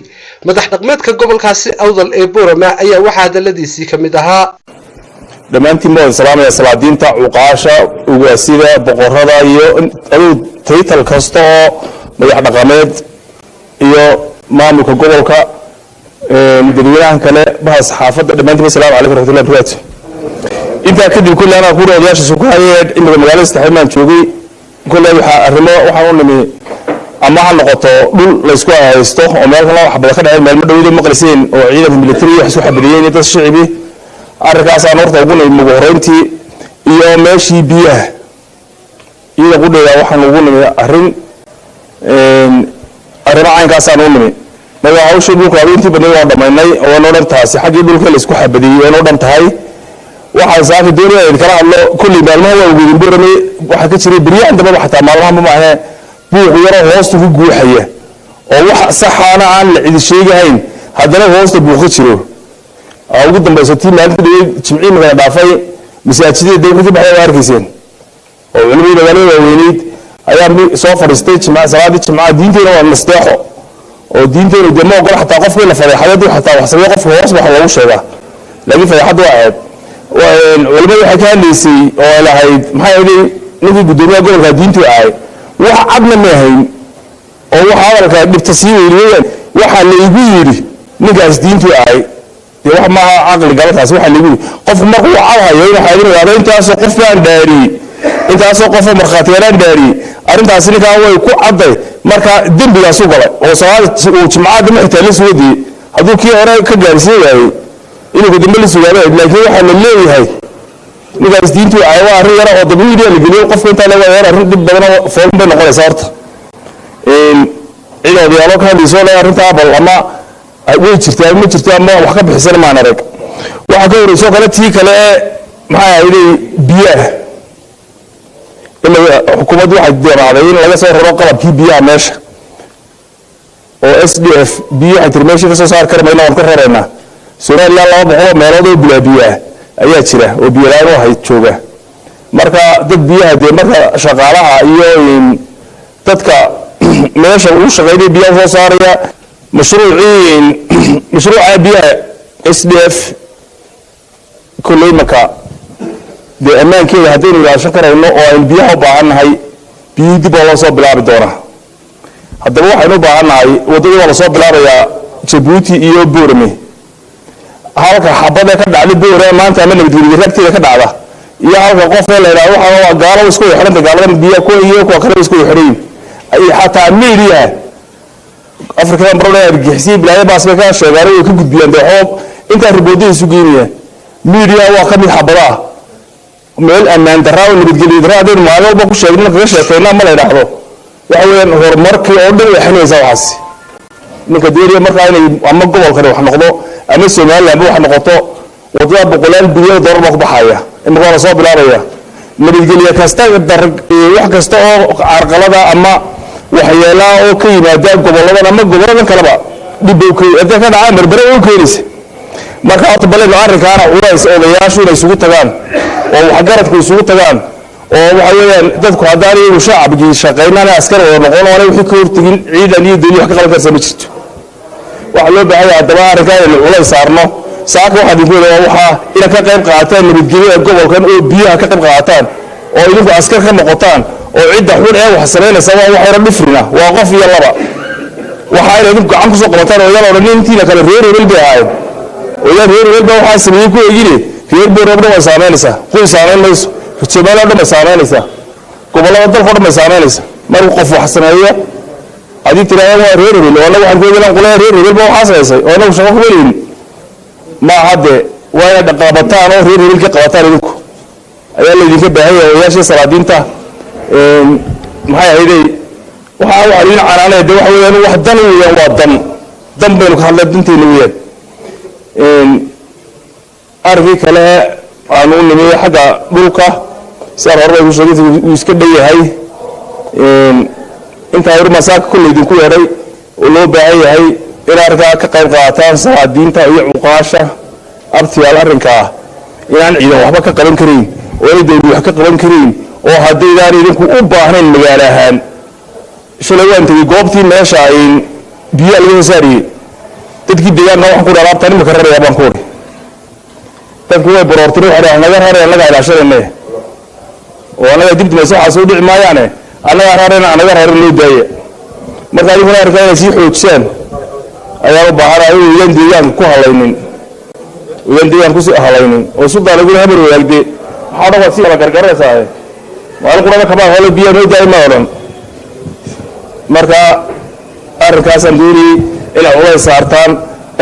madax dhaqmeedka gobolkaasi Awdal ee Borama, ayaa waxaa hadaladiisii ka mid ahaa: Dhammaantiin baan salaamaya, salaadiinta, cuqaasha, ugaasida, boqorada iyo aduu taytal kasta oo madax dhaqameed iyo maamulka gobolka, dadweynahan kale, baha saxaafadda, dhammaantiin asalaamu calaykum raxmatullahi barakaatu. Intaa kadib, kolley anaa kuuri odayaasha sukahaye imika magaalada saddexaad baan joogay. Kolley waxaa arrimo waxaan u nimi ama ha noqoto dhul laysku haysto oo meel kale wax badan ka dhaceen maalmo dhowdo maqliseen oo ciidanka military wax isku xabadiyeen iyo dad shicibi. Arrinkaasaan horta ugu nimi ugu horreyntii, iyo meeshii biyaha iyada qudheeda waxaan ugu nimi arrin arrimo caynkaasaan u nimi. Marka hawshii dhulka adu intii badnayd waan dhamaynay oo noo dhan taasi xaggii dhulka laysku xabadiyey oo noo dhan tahay. Waxaan saaka doonaya idin kala hadlo, kolley maalmaha waa ugeedin Borame waxaa ka jiray beryahan dambaba, xataa maalmahanba maahe, buuq yaroo hoosta ku guuxaya oo wax saxaana aan la cidi sheegahayn, haddana hoosta buuq ka jiro. Ugu dambayso tii maalinta dhawey jimcii magala dhaafay masaajidada dee wixii ka baxay waa arkayseen oo culimadii magaalada waaweyneyd ayaa soo fadhiistay jimca, salaadii jimcaha. Diinteena waa nasteexo oo diinteenu dee ma ogola xataa qofka in la fadeexado. Hadduu xataa wax sameeyo qofka hoos waxa loogu sheegaa, laakiin fadeexaddu waa ceeb. Culimadu waxay ka hadlaysay oo ay lahayd, maxaa yeelay ninkii guddoomiyaha gobolka diintu ahay, wax cadna ma ahayn oo waxa hadalka dhibta sii weyniyeen waxaa laygu yidhi ninkaas diintu ahay. Dee wax maaha caqli gala taasi. Waxaa laygu yidhi qofku markuu cad hayo inuu xaadin ogaado intaasoo qof baan dhaariyey, intaasoo qofoo markhaatiyaalaan dhaariyey, arrintaasi ninkaan way ku cadday. Marka dembigaasu galay oo salaada uu jimcaha dambe xitaa la sugadiyey, hadduu kii hore ka gaarsiin waayey inuu ka dambe la sugaaba. Laakiin waxaa la leeyahay ninkaas diintu ahay waa arrin yara oo dabwiidiya la geliyo qofka intaa leeyahay yar arrin dhib badan oo foolun bay noqonaysaa. Horta cid odayaalo ka hadlayso le arrintaa bal ama way jirtaa ma jirto ama wax ka bixisan maan arag. Waxaa ka horreysoo kale tii kale ee maxaa ahayday biyaha in xukuumaddu waxay damacday in laga soo raro qalabkii biyaha meesha oo SDF biyo waxay tiri meeshii ka soo saari kari mayna, waan ka raraynaa. Somaliland 200 oo meelood oo bilaa biyo ah ayaa jira oo biyo la-aan u ahayd jooga. Marka dad biyaha dee marka shaqaalaha iyo dadka meesha uu shaqaynaya biyaha soo saaraya, mashruucii mashruuca biyaha SDF kolley marka dee ammaankeeda haddaynu ilaashan karayno oo aynu biyaha u baahan nahay, biyihii dib waa loo soo bilaabi doonaa. Haddaba waxaynu u baahan nahay waddadii waa lasoo bilaabayaa Jabuuti iyo Boorame. Halka xabada ka dhacday Boorame maanta ama nabadgelyo ragteeda ka dhacda iyo halka qofka la yidhahdo waxa waa gaalo isku wada xidhanta, gaaladan biyaha kuwa iyo kuwa kale isku wada xidhan yihiin, xataa media Afrikadan barodha argixisay bilaayo baas bay ka sheegaan way ka gudbiyaan. Dee waxba intaa riboodada isu geynayaan media waa ka mid xabada ah. Meel ammaan darraa oo nabadgelyo darraa haddaynu maalin walba ku sheegno, kaga sheekayna ama la idhaahdo, waxa weeyaan horumarkii oo dhan way xinaysaa waxaasi. Ninka doonaya markaa inay ama gobolkani wax noqdo ama Somalilandba wax noqoto, wadada boqolaal bilyan oo dollar baa ku baxaya. Imika waa lasoo bilaabaya. Nabadgelye kasta dar, wax kasta oo carqalada ama waxyeelaa oo ka yimaada goboladan ama goboladan kaleba dhib bay hadday ka dhacaan Berbere way u keenaysa. Marka horta balenu arrinkaana culays odayaashu inay isugu tagaan oo waxgaradku isugu tagaan, oo waxa weeyaan dadku haddaan iyagu shacabkii shaqaynana askar wada noqon oonay wixii ka hortegin, ciidan iyo dawli wax ka qaban karsa ma jirto. Waxaa loo baahan yahay haddaba arrinkaa inaynu culays saarno. Saaka waxaa idinku yidhi waxaa inaad ka qayb qaataan nabadgelyada gobolkan oo biyaha ka qayb qaataan oo idinku askar ka noqotaan, oo cidda xun ee wax samaynaysa waa wax hore dhifrina, waa qof iyo laba, waxaa inay idinku gacan kusoo qabataan oo yaan odhan intiina kale reer hebel bay ahaayeen oo yaan reer hebel baa waxaa sameeyey ku eegine. Reer Boorama dhan way saameynaysaa, qoys saameyn mayso, Somaliya o dhan bay saameynaysaa, gobollada dalka o dhan bay saameynaysaa. Markuu qof wax sameeyo haddii tirahdaan waa reer hebel oo annagu waxaan ku eegalaan qolada reer hebel baa waxaa samaysay oo annagu shaqo kuma lehin, ma hadde waa inaad qabataan oo reer hebel ka qabataan idinku ayaa laydinka baahan yahay. Odayaashii salaadiinta maxay ahayday, waxaa idin canaanaya de waxa weeyaan wax dan weeyaan, waa dan, dan baynu ka hadlay, danteena weeyaan. Arrinkii kale aanu u nimi xagga dhulka, sidaan horeba ku sheegay, wuu iska dhow yahay. Intaa hor masaaka kolley idinku yeedhay oo loo baahan yahay in arrinkaa ka qayb qaataan salaadiinta iyo cuqaasha abtiyaal, arrinkaa inaan ciidan waxba ka qaban karayn oo inay dawlad wax ka qaban karayn oo haddaydaan idinku u baahnayn magaalo ahaan. Shalay waan tegey goobtii meesha biyaha laga soo saariyey. Dadkii deegaanka waxaan ku dhi alaabtaan imika rarayaa baan ku uri. Dadku way baroortay, waxay dhahaan naga raray, annagaa ilaashanayne oo annagaa dib dimaysa, waxaa soo dhici maayaane, annagaa rarayna, anaga rarin loo daaya. Marka adinkuna arkaa inay sii xoojisaan ayaan u baahanahay, inuu idan deegaanka ku halaynin, idan deegaanka ku halaynin oo suldaan iguna habar wadaagde. Waxaa dhan waad sii kala gargaranaysaa, maalin qurada kabaa hole biyaha noo daaya ma odhan. Marka arrinkaasaan doonayey inaad culays saartaan,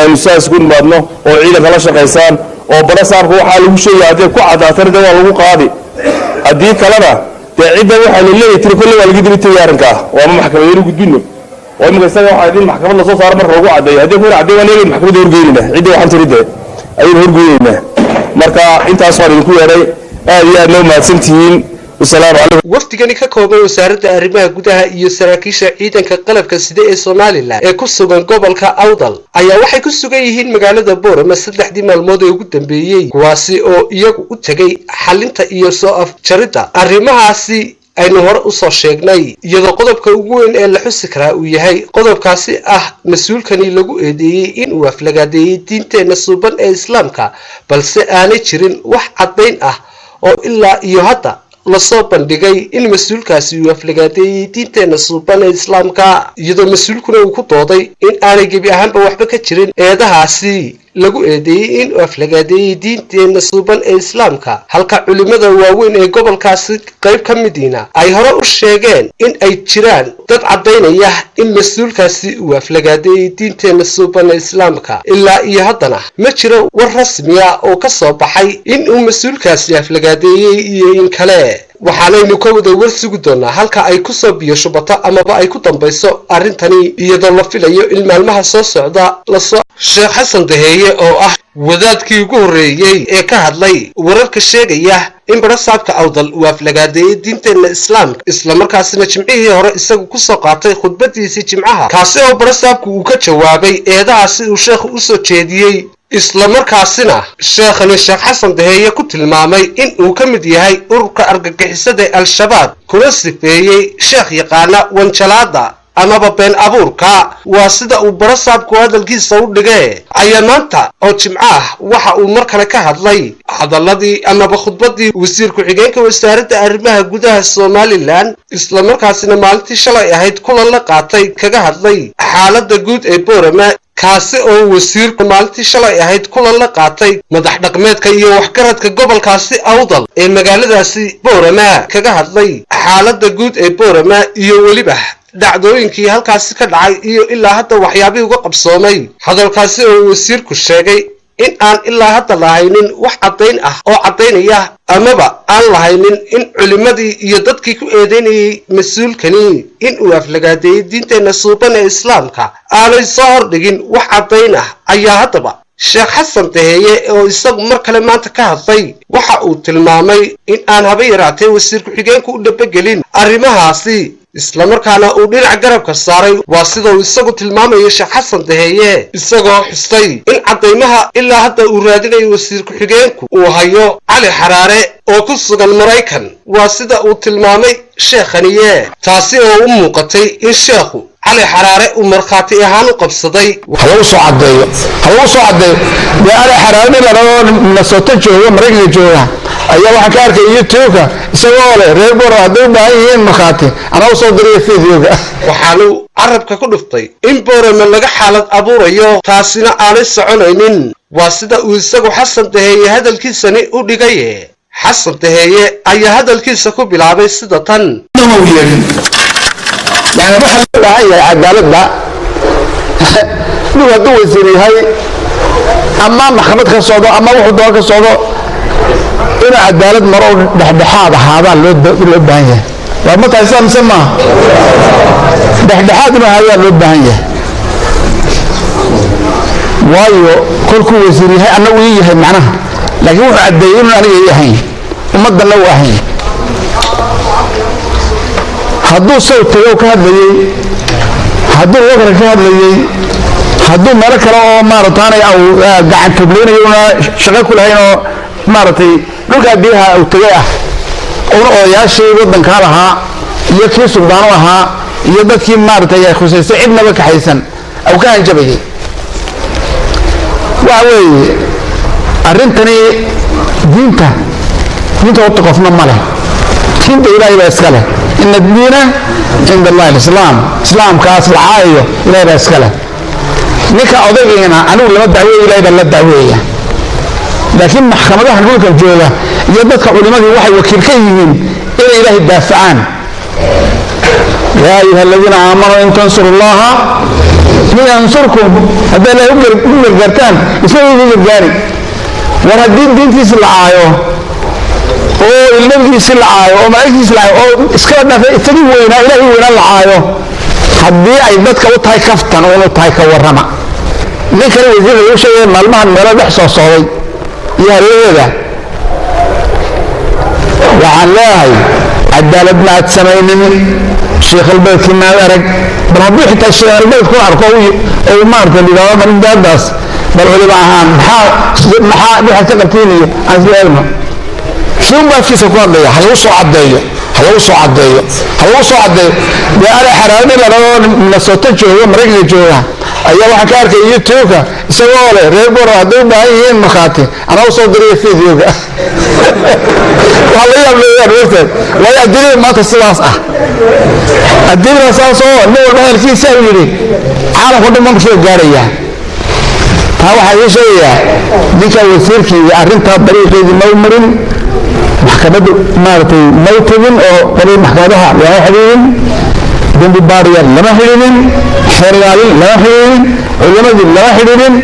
aynu saas ku nimaadno oo ciidanka la shaqaysaan oo barasaabka waxaa lagu sheegaya hadday ku caddaatana de waa lagu qaadi, haddii kalena dee cidda waxaa la leeyahy tiri kolley waa laga dibi tegay arrinkaa oo ama maxkamadaynu gudbino oo imika isaga waxaa idin maxkamad lasoo saaro marka lagu caddeeyo. Haddii kuna caddeey waan eegay maxkamadda horgeynayna, cidda waxaan tiri dee ayaynu horgeynaynaa. Marka intaas waan idinku yeedhay, aad iyo aad noo mahadsantihiin. Wasalaamu calaykum. Wafdigani ka kooban wasaaradda arrimaha gudaha iyo saraakiisha ciidanka qalabka sida ee Somalilan ee ku sugan gobolka Awdal ayaa waxay ku sugan yihiin magaalada Boorama saddexdii maalmood ee ugu dambeeyey, kuwaasi oo iyagu u tegay xalinta iyo soo afjaridda arrimahaasi aynu hore usoo sheegnay, iyadoo qodobka ugu weyn ee la xusi karaa uu yahay qodobkaasi ah mas-uulkani lagu eedeeyey inuu aflagaadeeyey diinteenna suuban ee islaamka, balse aanay jirin wax caddayn ah oo ilaa iyo hadda lasoo bandhigay in mas-uulkaasi uu aflagaadeeyey diinteenna suuban ee islaamka, iyadoo mas-uulkuna uu ku dooday in aanay gebi ahaanba waxba ka jirin eedahaasi lagu eedeeyey inuu aflagaadeeyey diinteenna suuban ee islaamka, halka culimada waaweyn ee gobolkaasi qayb ka midiina ay hore u sheegeen in ay jiraan dad caddaynaya in mas-uulkaasi uu aflagaadeeyey diinteenna suuban ee islaamka. Ilaa iyo haddana ma jiro war rasmiya oo ka soo baxay in uu mas-uulkaasi aflagaadeeyey iyo in kale. Waxaanaynu ka wada war sugi doonaa halka ay kusoo biyo shubato amaba ay ku dambayso arrintani, iyadoo la filayo in maalmaha soo socda lasoo. Sheekh Xasan Daheeye oo ah wadaadkii ugu horreeyey ee ka hadlay wararka sheegaya in barasaabka Awdal uu aflagaadeeyey diinteenna islaamka, islamarkaasina jimcihii hore isagu kusoo qaatay khudbadiisii jimcaha, kaasi oo barasaabku uu ka jawaabay eedahaasi uu sheekhu usoo jeediyey, islamarkaasina sheekhani Sheekh Xasan Daheeye ku tilmaamay in uu ka mid yahay ururka argagixisada Al-Shabaab, kuna sifeeyey sheekh yaqaana wanjalaada amaba been abuurka, waa sida uu barasaabku hadalkiisa u dhigee, ayaa maanta oo jimco ah waxa uu mar kale ka hadlay hadalladii amaba khudbaddii wasiir ku-xigeenka wasaaradda arrimaha gudaha Somalilan, islamarkaasina maalintii shalay ahayd kulan la qaatay kaga hadlay xaaladda guud ee Boorama, kaasi oo wasiirku maalintii shalay ahayd kulan la qaatay madax dhaqmeedka iyo waxgaradka gobolkaasi Awdal ee magaaladaasi Boorama, kaga hadlay xaaladda guud ee Boorama iyo weliba dhacdooyinkii halkaasi ka dhacay iyo ilaa hadda waxyaabihii uga qabsoomay. Hadalkaasi oo wasiirku sheegay In aan ilaa hadda lahaynin wax caddayn ah oo caddaynaya amaba aan lahaynin in culimmadii iyo dadkii ku eedeynayay mas-uulkani in uu aflagaadeeyey diinteenna suuban ee Islaamka aanay soo hordhigin wax caddayn ah, ayaa haddaba Sheekh Xasan Daheeye oo isagu mar kale maanta ka hadlay waxa uu tilmaamay in aan haba yaraatee wasiir ku-xigeenku u dhabagelin arrimahaasi, islamarkaana uu dhinac garabka saaray. Waa sida uu isagu tilmaamayo Sheekh Xasan Daheeye, isagoo xusay in caddaymaha ilaa hadda uu raadinayo wasiir ku-xigeenku uu hayo Cali Xaraare oo ku sugan Maraykan. Waa sida uu tilmaamay sheekhaniye, taasi oo u muuqatay in sheekhu Cali Xaraare uu markhaati ahaan u qabsaday. Ha lagu soo caddeeyo, ha lagu soo caddeeyo. Dee Ali Xaraare nin la dhahdo Minnesota jooga, Maraykanka jooga, ayaa waxaan ka arkay YouTube-ka isagoo leh reer Boro hadday u baahan yihiin markhaati, anaa usoo diraya videoga. Waxaanu carabka ku dhuftay in Boorame laga xaalad abuurayo, taasina aanay soconaynin. Waa sida uu isagu Xasan Daheeye hadalkiisani u dhigaye. Xasan Daheeye ayaa hadalkiisa ku bilaabay sida tan. Yani waxaa loo baahan yahay cadaaladda. Ninku hadduu wasiir yahay ama maxkamad ka socdo ama wuxuu doon ka socdo, inuu cadaalad maro oo dhexdhexaad ahaadaa loo baahan yahay. Waa ma tahay sidaa mise maaha? Dhexdhexaad inuu ahaadaa loo baahan yahay, waayo kolkuu wasiir yahay annagu ii yahay macnaha, laakiin wuxuu caddeeyey inuu aniga ii ahayn, ummaddanna u ahayn. Hadduu saw tago ka hadlayey, hadduu wakra ka hadlayey, hadduu meelo kale oo maarataanay au gacan tublaynayo una shaqo ku lahayn oo maaragtay dhulkaa biyaha uu tegay ah, una odayaashii waddankaa lahaa iyo kii suldaano ahaa iyo dadkii maaragtay ay khusaysay cidnaba kaxaysan au ka hanjabayay. Waxa weeye arrintani diinta horta qofna ma leh, diinta Ilaahay baa iska leh. Ina addiina cinda Allahi alislaam. Islaamkaas la caayayo Ilahay baa iska leh. Ninka odaygiina anigu lama dacweeyo, Ilahay baa la dacweeya, laakiin maxkamadaha dhulka jooga iyo dadka culimadii waxay wakiil ka yihiin inay Ilaahay daafacaan. Yaa ayuha aladiina aamanuu in tansuru Allaha yansurkum. Haddaa Ilahay u gargaartaan, isna idin gargaari. War haddii diintiisi la caayo oo nabigiisi la caayo oo malaa'igtiisi la caayo oo iskaba dhaafay isagii weynaa, Ilaahay weynaa la caayo, haddii ay dadka u tahay kaftan uun u tahay, ka warrama ninkani wasiirka lagu sheegaya maalmahan meelo dhex soo socday iyo hareeraheeda? Waxaan leeyahay cadaalad ma aad samaynin, sheekhalbeedkii maad arag. Bal hadduu xitaa sheekhalbeed ku arko oo maarata yidhahdo marindaadaas, bal culimo ahaan maxaa waxaad ka qabtiin iyo aan isla eegno. Shuun baa afkiisa ku hadlaya. Ha lagu soo caddeeyo, ha lagu soo caddeeyo, ha lagu soo caddeeyo. Dee Ali Xaraare nin la dhahdo Minnesota jooga, Maraykanka jooga, ayaa waxaan ka arkay YouTube-ka isagoo leh reer Boro hadday u baahan yihiin markhaati, anaa usoo diraya videoga. Waxaa laga yaab leeyahay horteed, waayo adduunyada maanta sidaas ah, adduunyada saas oo nin walba hadalkiisa uu yidhi caalamka dhan markiiba gaarayaa. Taa waxaa ii sheegayaa ninka wasiirkii arrintaa dariiqeedii mau marin, maxkamaddu maaragtay mau tegin oo qolii maxkamadaha lama xidhiidhin, dembi baariyaal lama xidhiidhin, xeer ilaalin lama xidhiidhin, culimadii lama xidhiidhin.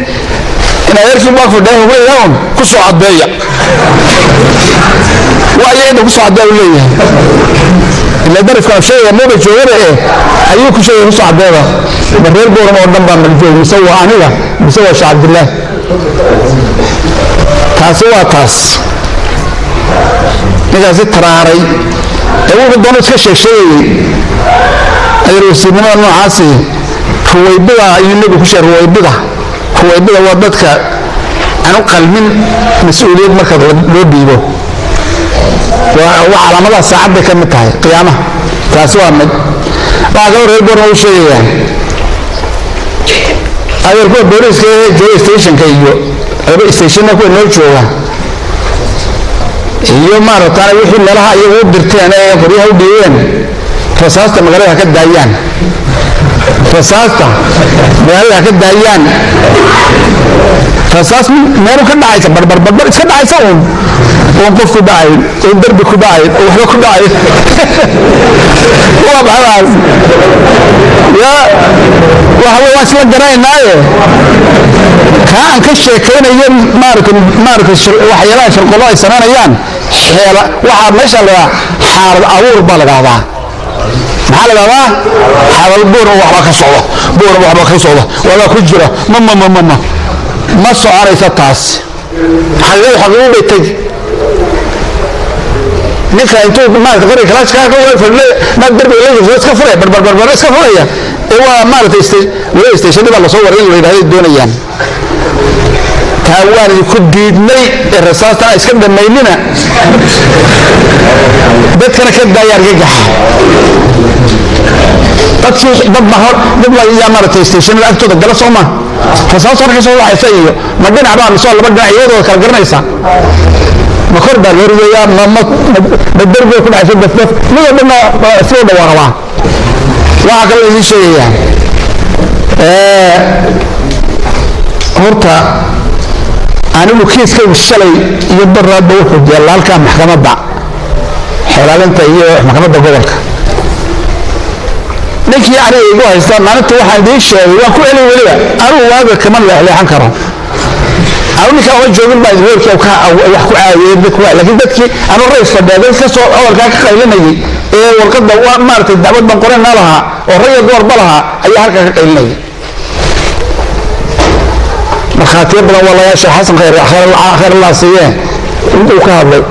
In adeerkii baa fadhiya hubayaan ku soo caddeeya, waa ayaga inta ku soo caddeeya uu leeyahay. Ila darifkan sheegaya maba joogaba eh ayuu ku sheegaya ku soo caddeeda. Ma reer Booram oo dhan baa naga jooga mise waa aniga mise waa Sheekh Cabdillaah? Taasi waa taas. Ninkaasi taraaray ee wuxuu doono iska sheegsheegayey adeer, wasiirnimada noocaasi ruwaybida ayuu nebigu ku sheegay. Ruwaybida, ruwaybida waa dadka aan u qalmin mas-uuliyad marka loo dhiibo. Waa calaamadaha saacadday ka mid tahay qiyaamaha. Taasi waa mid. Waxaa kaloo reer Boorma u sheegayaa adeer, kuwa booliiska ee jooga stationka iyo laba stationna kuwa noo jooga iyo maaragtaan wixii meelaha iyagu u dirteen ee qoryaha u dhiibeen, rasaasta magaalada ha ka daayaan. Rasaasta magaalada ha ka daayaan. Rasaas meelu ka dhacaysa, barbar barbar iska dhacaysa, uun qof ku dhacayn, uun derbi ku dhacayn, oo waxba ku dhacayn, waa maxadaas ya? Waxa wey, waan isla garanaynaaye, kaa aan ka sheekaynayo. Maaragtay waxyaalaha sharqolo ay samaynayaan, xeela waxaa meesha la xaalad abuur baa la dhahdaa. Maxaa la dhahdaa? Xaalad buur. Waxba ka socda buur, waxba ka socda, waxba ku jira. Ma soconaysa taas. Xaqiiqadu xaqiiqu bay tegi. Ninka intuu maarata qoriga kalaashkaa ka fadhiyo, ma derbiga la iska furaya, barbar barbar iska furaya, ee waa maaragtay weli stationada baa lasoo waray in la yidhahdo doonayaan. Taa waan idinku diidnay ee rasaastana iska dhammaynina, dadkana ka daaya argagaxa. Dadkii dad ba hor dad baa yaa maaragtay stationada agtooda gala, soo ma rasaasta hor ka soo waxaysa iyo ma dhinac baa mise laba dhinac iyadoo kala garanaysa, ma kor baa loo ridayaa, ma derbiga ku dhacaysa, dafdaf mid oo dhanna sidoo dhan waa rabaa. Waxaa kaloo idiin sheegayaa, horta anigu kiiskaygu shalay iyo daraadba wuxuu yaallaa halkaa maxkamadda xeelaalinta iyo maxkamadda gobolka. Ninkii aniga igu haysta maalinta waxaan idiin sheegay, waan ku celin weliba, anigu waaga kama leexleexan karo. Anu ninkaa uma joogin baa reerkii wax ku caawiyey dadku, laakiin dadkii anu rays fadhiya, dad kasoo hadalkaa ka qaylinayay ee warqadda waa maaragtay dacwad baan qorayna lahaa oo rag iyo dumarba lahaa ayaa halkaa ka qaylinayay. Markhaatiyo badan waa laga. Sheekh Xasan Khayr, khayr Allah siiyee, intuu ka hadlay,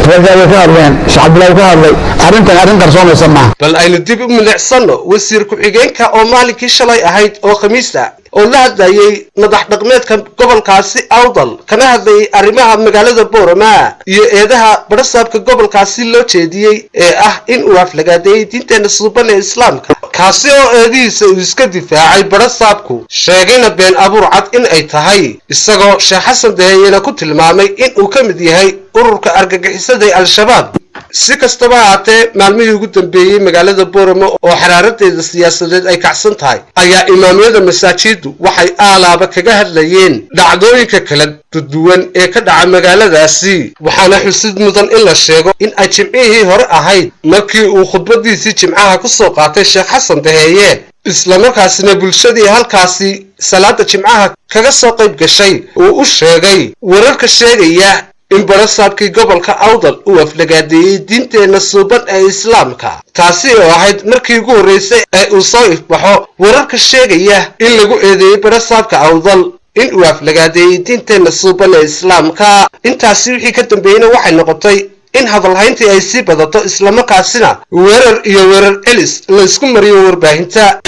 reerkaa way ka hadleen, Sheekh Cabdullahi ka hadlay. Arrintan arrin qarsoomaysa maaha. Bal aynu dib u milicsanno wasiir ku-xigeenka oo maalinkii shalay ahayd oo Khamiis ah oo la hadlayay madax dhaqmeedka gobolkaasi Awdal, kana hadlayay arrimaha magaalada Boorama iyo eedaha badhasaabka gobolkaasi loo jeediyey ee ah in uu aflagaadeeyey diinteena suuban ee Islaamka, kaasi oo eedihiisa uu iska difaacay badhasaabku, sheegayna been abuur cad in ay tahay, isagoo Sheekh Xasan Daheeyena ku tilmaamay in uu ka mid yahay ururka argagixisada ee Al-Shabaab. Si kastaba haatee, maalmihii ugu dambeeyey magaalada Boorama oo xaraaradeeda siyaasadeed ay kacsan tahay ayaa imaamyada masaajiddu waxay aalaaba kaga hadlayeen dhacdooyinka kala duwan ee ka dhaca magaaladaasi. Waxaana xusid mudan in la sheego in ay jimcihii hore ahayd markii uu khudbadiisii jimcaha ku soo qaatay Sheekh Xasan Daheeye, islamarkaasina bulshadii halkaasi salaada jimcaha kaga soo qayb gashay uu u sheegay wararka sheegaya in barasaabkii gobolka Awdal uu aflagaadeeyey diinteenna suuban ee Islaamka, taasi oo ahayd markii ugu horreysay ee uu soo ifbaxo wararka sheegaya in lagu eedeeyey barasaabka Awdal in uu aflagaadeeyey diinteenna suuban ee Islaamka. Intaasi wixii ka dambeeyeyna waxay noqotay in hadalhayntii ay sii badato, islamarkaasina weerar iyo weerar celis laysku mariyo warbaahinta.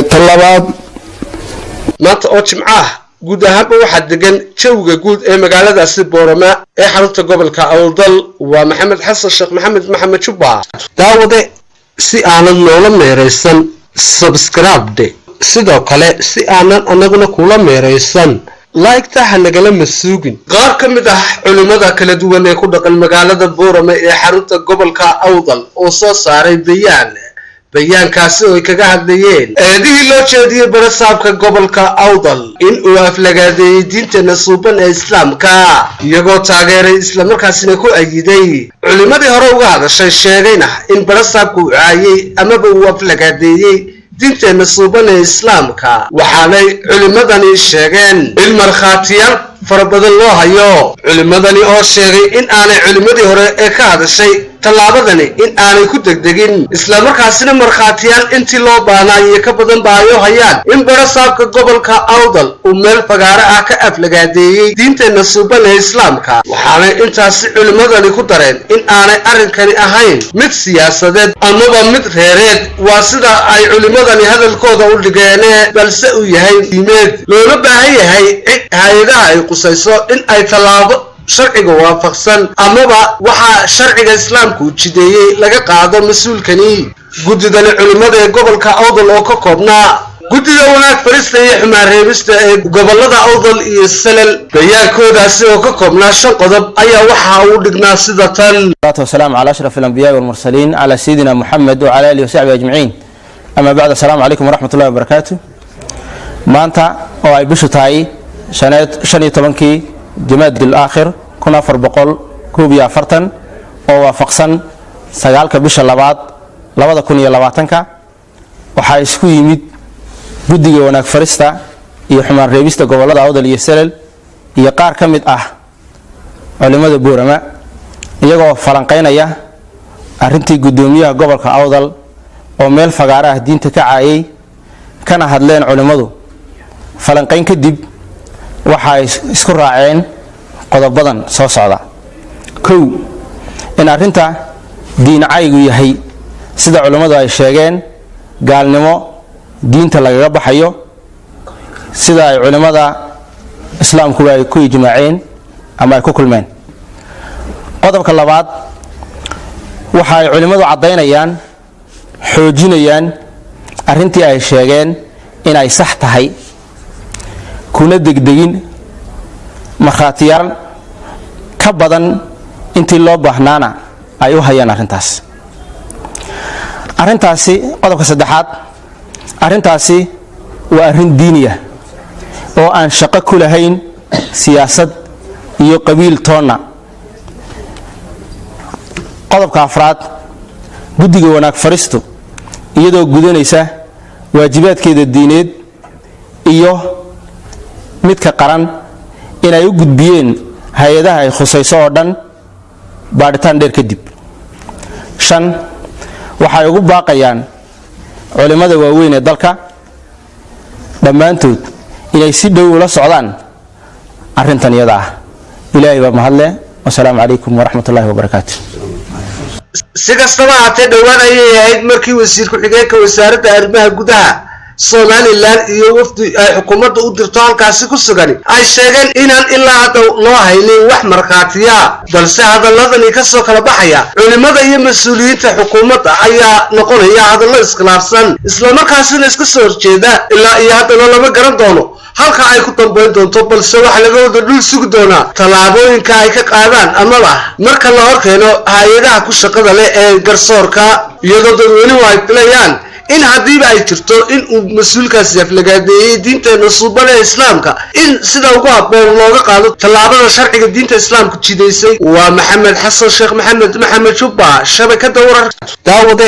Talabaad, Maanta oo Jimco ah guud ahaanba waxaa degan jawiga guud ee magaaladaasi Boorama ee xarunta gobolka Awdal. Waa Maxamed Xasan Sheekh Maxamed, Maxamed Jubba. Daawade, si aanad noola meeraysan subscribe, sidoo kale si aanan annaguna kula meeraysan like-ta ha nagala masuugin. Qaar ka mid ah culimmada kala duwan ee ku dhaqan magaalada Boorama ee xarunta gobolka Awdal oo soo saaray bayaan, bayaankaasi oo ay kaga hadlayeen eedihii loo jeediyey barasaabka gobolka Awdal in uu aflagaadeeyey diinteena suuban ee Islaamka, iyagoo taageeray islamarkaasina ku ayiday culimmadii hore uga hadashay, sheegayna in barasaabka uu caayey amaba uu aflagaadeeyey diinteenna suuban ee Islaamka. Waxaanay culimmadani sheegeen in markhaatiyaal fara badan loo hayo, culimmadani oo sheegay in aanay culimmadii hore ee ka hadashay tallaabadani in aanay ku degdegin, islamarkaasina markhaatiyaal intii loo baahnaa iyo ka badan ba ay u hayaan in barasaabka gobolka Awdal uu meel fagaare ah ka aflagaadeeyey diinteenna suuban ee Islaamka. Waxaanay intaasi culimmadani ku dareen in aanay arrinkani ahayn mid siyaasadeed amaba mid reereed, waa sida ay culimmadani hadalkooda u dhigeene, balse uu yahay diimeed loola baahan yahay cid hay-adaha ay qusayso in ay tallaabo sharciga waafaqsan amaba waxaa sharciga Islaamku jideeyey laga qaado mas-uulkani. Guddidani culimmada ee gobolka Awdal oo ka koobnaa guddida wanaag farista iyo xumaan reebista ee gobolada Awdal iyo Salal, bayaankoodaasi oo ka koobnaa shan qodob ayaa waxa uu dhignaa sida tan. والصلاة والسلام على أشرف الأنبياء والمرسلين، على سيدنا محمد وعلى آله وصحبه أجمعين. أما بعد، السلام عليكم ورحمة الله وبركاته. Maanta oo ay bishu tahay 15-kii Jumaad Alaakhir 1441, oo waafaqsan 9-ka bisha labaad 2020-ka, waxaa isku yimid guddiga wanaag farista iyo xumaan reebista gobollada Awdal iyo Selel iyo qaar ka mid ah culimmada Boorama, iyagoo falanqaynaya arrintii guddoomiyaha gobolka Awdal oo meel fagaara ah diinta ka caayay, kana hadleen culimmadu. Falanqayn kadib, waxa ay isku raaceen qodobadan soo socda: 1, in arrinta diin caygu yahay, sida culimmadu ay sheegeen, gaalnimo diinta lagaga baxayo, sida ay culimmada islaamkuba ay ku ijmaaceen ama ay ku kulmeen. Qodobka labaad, waxa ay culimmadu caddaynayaan, xoojinayaan arrintii ay sheegeen inay sax tahay, kuna degdegin markhaatiyaal ka badan intii loo baahnaana ay u hayaan arrintaas. Arrintaasi, qodobka saddexaad, arrintaasi waa arrin diiniya oo aan shaqo ku lahayn siyaasad iyo qabiil toonna. Qodobka afraad, guddiga wanaag faristu, iyadoo gudanaysa waajibaadkeeda diineed iyo midka qaran, inay u gudbiyeen hay-adaha ay khusayso oo dhan baadhitaan dheer kadib. 5, waxay ugu baaqayaan culimmada waaweyn ee dalka dhammaantood inay si dhow ula socdaan arrintan iyada ah. Ilaahay baa mahadle. Wasalaamu calaykum waraxmat ullahi wabarakaatu. Si kastaba haatee, dhowaan ayay ahayd markii wasiir ku-xigeenka wasaaradda arrimaha gudaha Somaliland iyo wafdi ay xukuumadda u dirto halkaasi ku sugan ay sheegeen inaan ilaa hadda loo haynin wax markhaatiya, balse hadaladani kasoo kala baxaya culimada iyo mas-uuliyiinta xukuumadda ayaa noqonaya hadallo iskhilaafsan, islamarkaasina iska soo horjeeda. Ilaa iyo haddana lama garan doono halka ay ku dambayn doonto, balse waxaa laga wada dhul sugi doonaa tallaabooyinka ay ka qaadaan amaba marka la hor keeno hay-adaha ku shaqada leh ee garsoorka, iyadoo dadweynuhu ay filayaan in haddiiba ay jirto in uu mas-uulkaasi aflagaadeeyey diinteena suuban ee islaamka, in sida ugu habboon looga qaado tallaabada sharciga diinta islaamku jidaysay. Waa Maxamed Xasan Sheekh Maxamed, Maxamed Jubba, shabakada wararka. Daawade,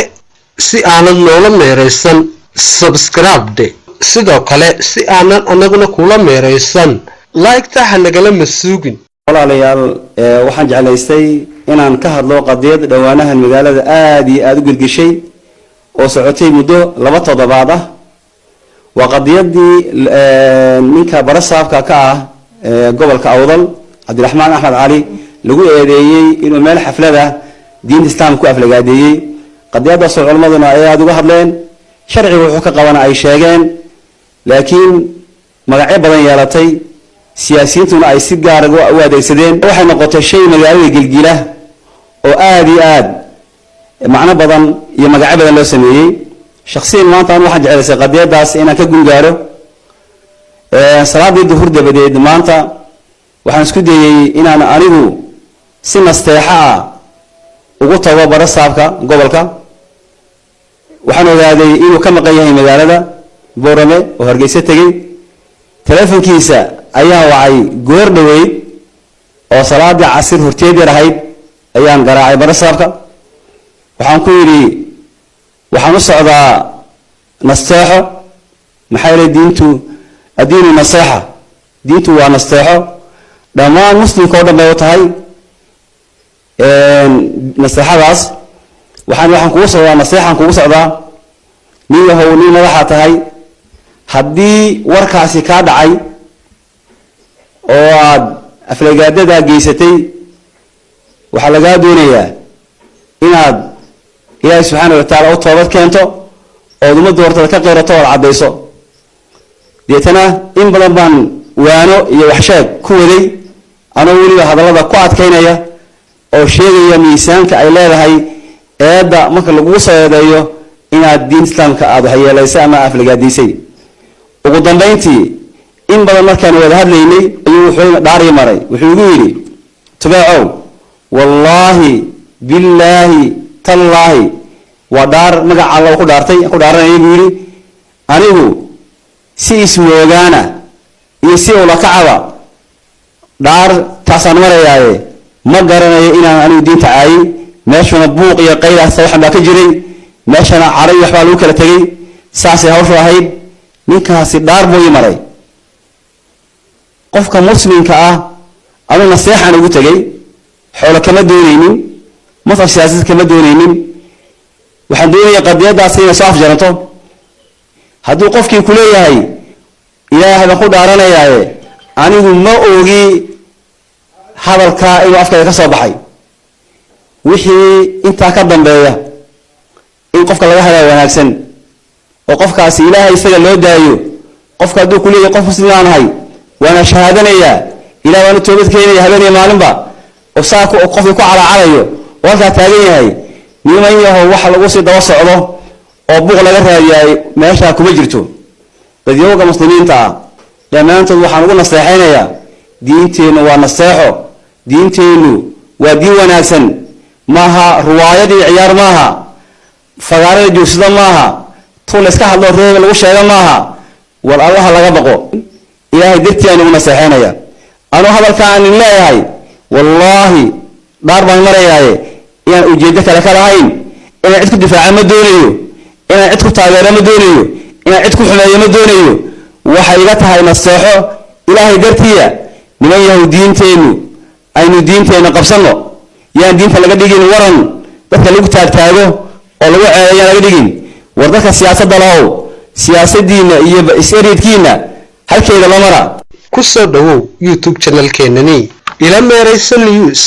si aanad noola meeraysan, subscribe dhe. Sidoo kale, si aanan anaguna kula meeraysan, like-ta ha nagala masuugin. Walaalayaal, waxaan jeclaystay inaan ka hadlo qadiyad dhowaanahan magaalada aada iyo aada u gelgeshay oo socotay muddo 2 toddobaad ah. Waa qadiyadii ninka barasaabka ka ah gobolka Awdal, Cabdiraxmaan Axmed Cali, lagu eedeeyey inuu meel xaflada diinta islaamka ku aflagaadeeyey. Qadiyadaasoo culimmaduna ay aada uga hadleen, sharciga wuxuu ka qabana ay sheegeen, laakiin magacyo badan yeelatay, siyaasiyiintuna ay si gaara u adeegsadeen. Waxay noqotay shay magaalada gilgila oo aada iyo aad macno badan iyo magacyo badan loo sameeyey. Shaksiyan, maanta anu waxaan jeclaysay qadiyadaas inaan ka gungaaro. Salaadii duhur dabadeed maanta waxaan isku dayey inaan anigu si nasteexo ah ugu tago barasaabka gobolka. Waxaan ogaaday inuu ka maqan yahay magaalada Boorame oo Hargeysa tegey. Teleefonkiisa ayaan wacay goor dhoweyd oo salaadii casir horteed yar ahayd ayaan garaacay barasaabka. Waxaan ku yidhi, waxaan u socdaa nasteexo, maxaa yeelay diintu addiinu naseexa, diintu waa nasteexo, dhammaan muslimka oo dhan bay u tahay naseexadaas. Waxaan kugu socdaa naseexaan kugu socdaa. Nin yahow, nin madaxaa tahay, haddii warkaasi kaa dhacay oo aad aflagaadadaa geysatay, waxaa lagaa doonayaa inaad Ilaahay subxaana wa tacaala u toobad keento ood ummadda hortada ka qeyrato ood caddayso. Deetana in badan baan waano iyo waxsheeg ku waday, anoo weliba hadallada ku adkaynaya oo sheegaya miisaanka ay leedahay eedda marka lagugu soo eedeeyo inaad diin islaamka aada waxyeelaysay ama aflagaadiisay. Ugu dambayntii, in badan markaan wada hadlaynay ayuu wuxuu dhaarii maray, wuxuu igu yidhi, "Tubeecow, wallaahi, billaahi, tallaahi." Waa dhaar magaca Alla ku dhaartay, ku dhaaranaya buu yidhi, anigu si ismoogaana iyo si ula kacaba dhaar taasaan marayaaye, ma garanayo inaan anigu diinta caayay. Meeshuna buuq iyo qaylaas waxan baa ka jiray, meeshana cadhay waxbaa lagu kala tegey, saasay hawshu ahayd. Ninkaasi dhaar buu ii maray. Qofka muslimka ah anuu naseexaan ugu tegey, xoolo kama doonaynin, masaf siyaasad kama doonaynin, waxaan doonaya qadiyadaasi inay soo afjaranto. Hadduu qofkii ku leeyahay Ilaahay baan ku dhaaranayaaye anigu ma ogi hadalkaa inuu afkayga ka soo baxay, wixii intaa ka dambeeya in qofka laga helaa wanaagsan oo qofkaasi Ilaahay isaga loo daayo. Qofka hadduu ku leeyahay qof muslim aan ahay, waana shahaadanayaa, Ilaah waana toobad keenaya habeen iyo maalinba, oo saa qofkii ku calaacalayo oo halkaa taagan yahay, niman yahow, waxa lagu sii daba socdo oo buuq laga raadiyaay meeshaa kuma jirto. Dadyowga muslimiinta ah dhammaantood waxaan ugu naseexaynayaa, diinteennu waa naseexo, diinteennu waa diin wanaagsan, maaha ruwaayad iyo ciyaar, maaha fagaarada joogsada, maaha tu la iska hadlo reeba lagu sheega maaha. War Allaha laga baqo, Ilaahay dartii aan ugu naseexaynaya. Anuu hadalka aan leeyahay, wallaahi dhaar baan marayaaye, inaan ujeeddo kale ka lahayn, inaan cid ku difaaca ma doonayo, inaan cid ku taageero ma doonayo, inaan cid ku xumeeyo ma doonayo. Waxay iga tahay naseexo Ilaahay dartiya. Niman yahow, diinteennu aynu diinteenna qabsanno, yaan diinta laga dhigin waran dadka lagu taagtaago oo lagu ceeyo, yaan laga dhigin. War dadka siyaasadda lahow, siyaasadiinna iyo is-eridkiinna halkeeda la mara. Ku soo dhowow YouTube channelkeenani Ila Meeraysa News.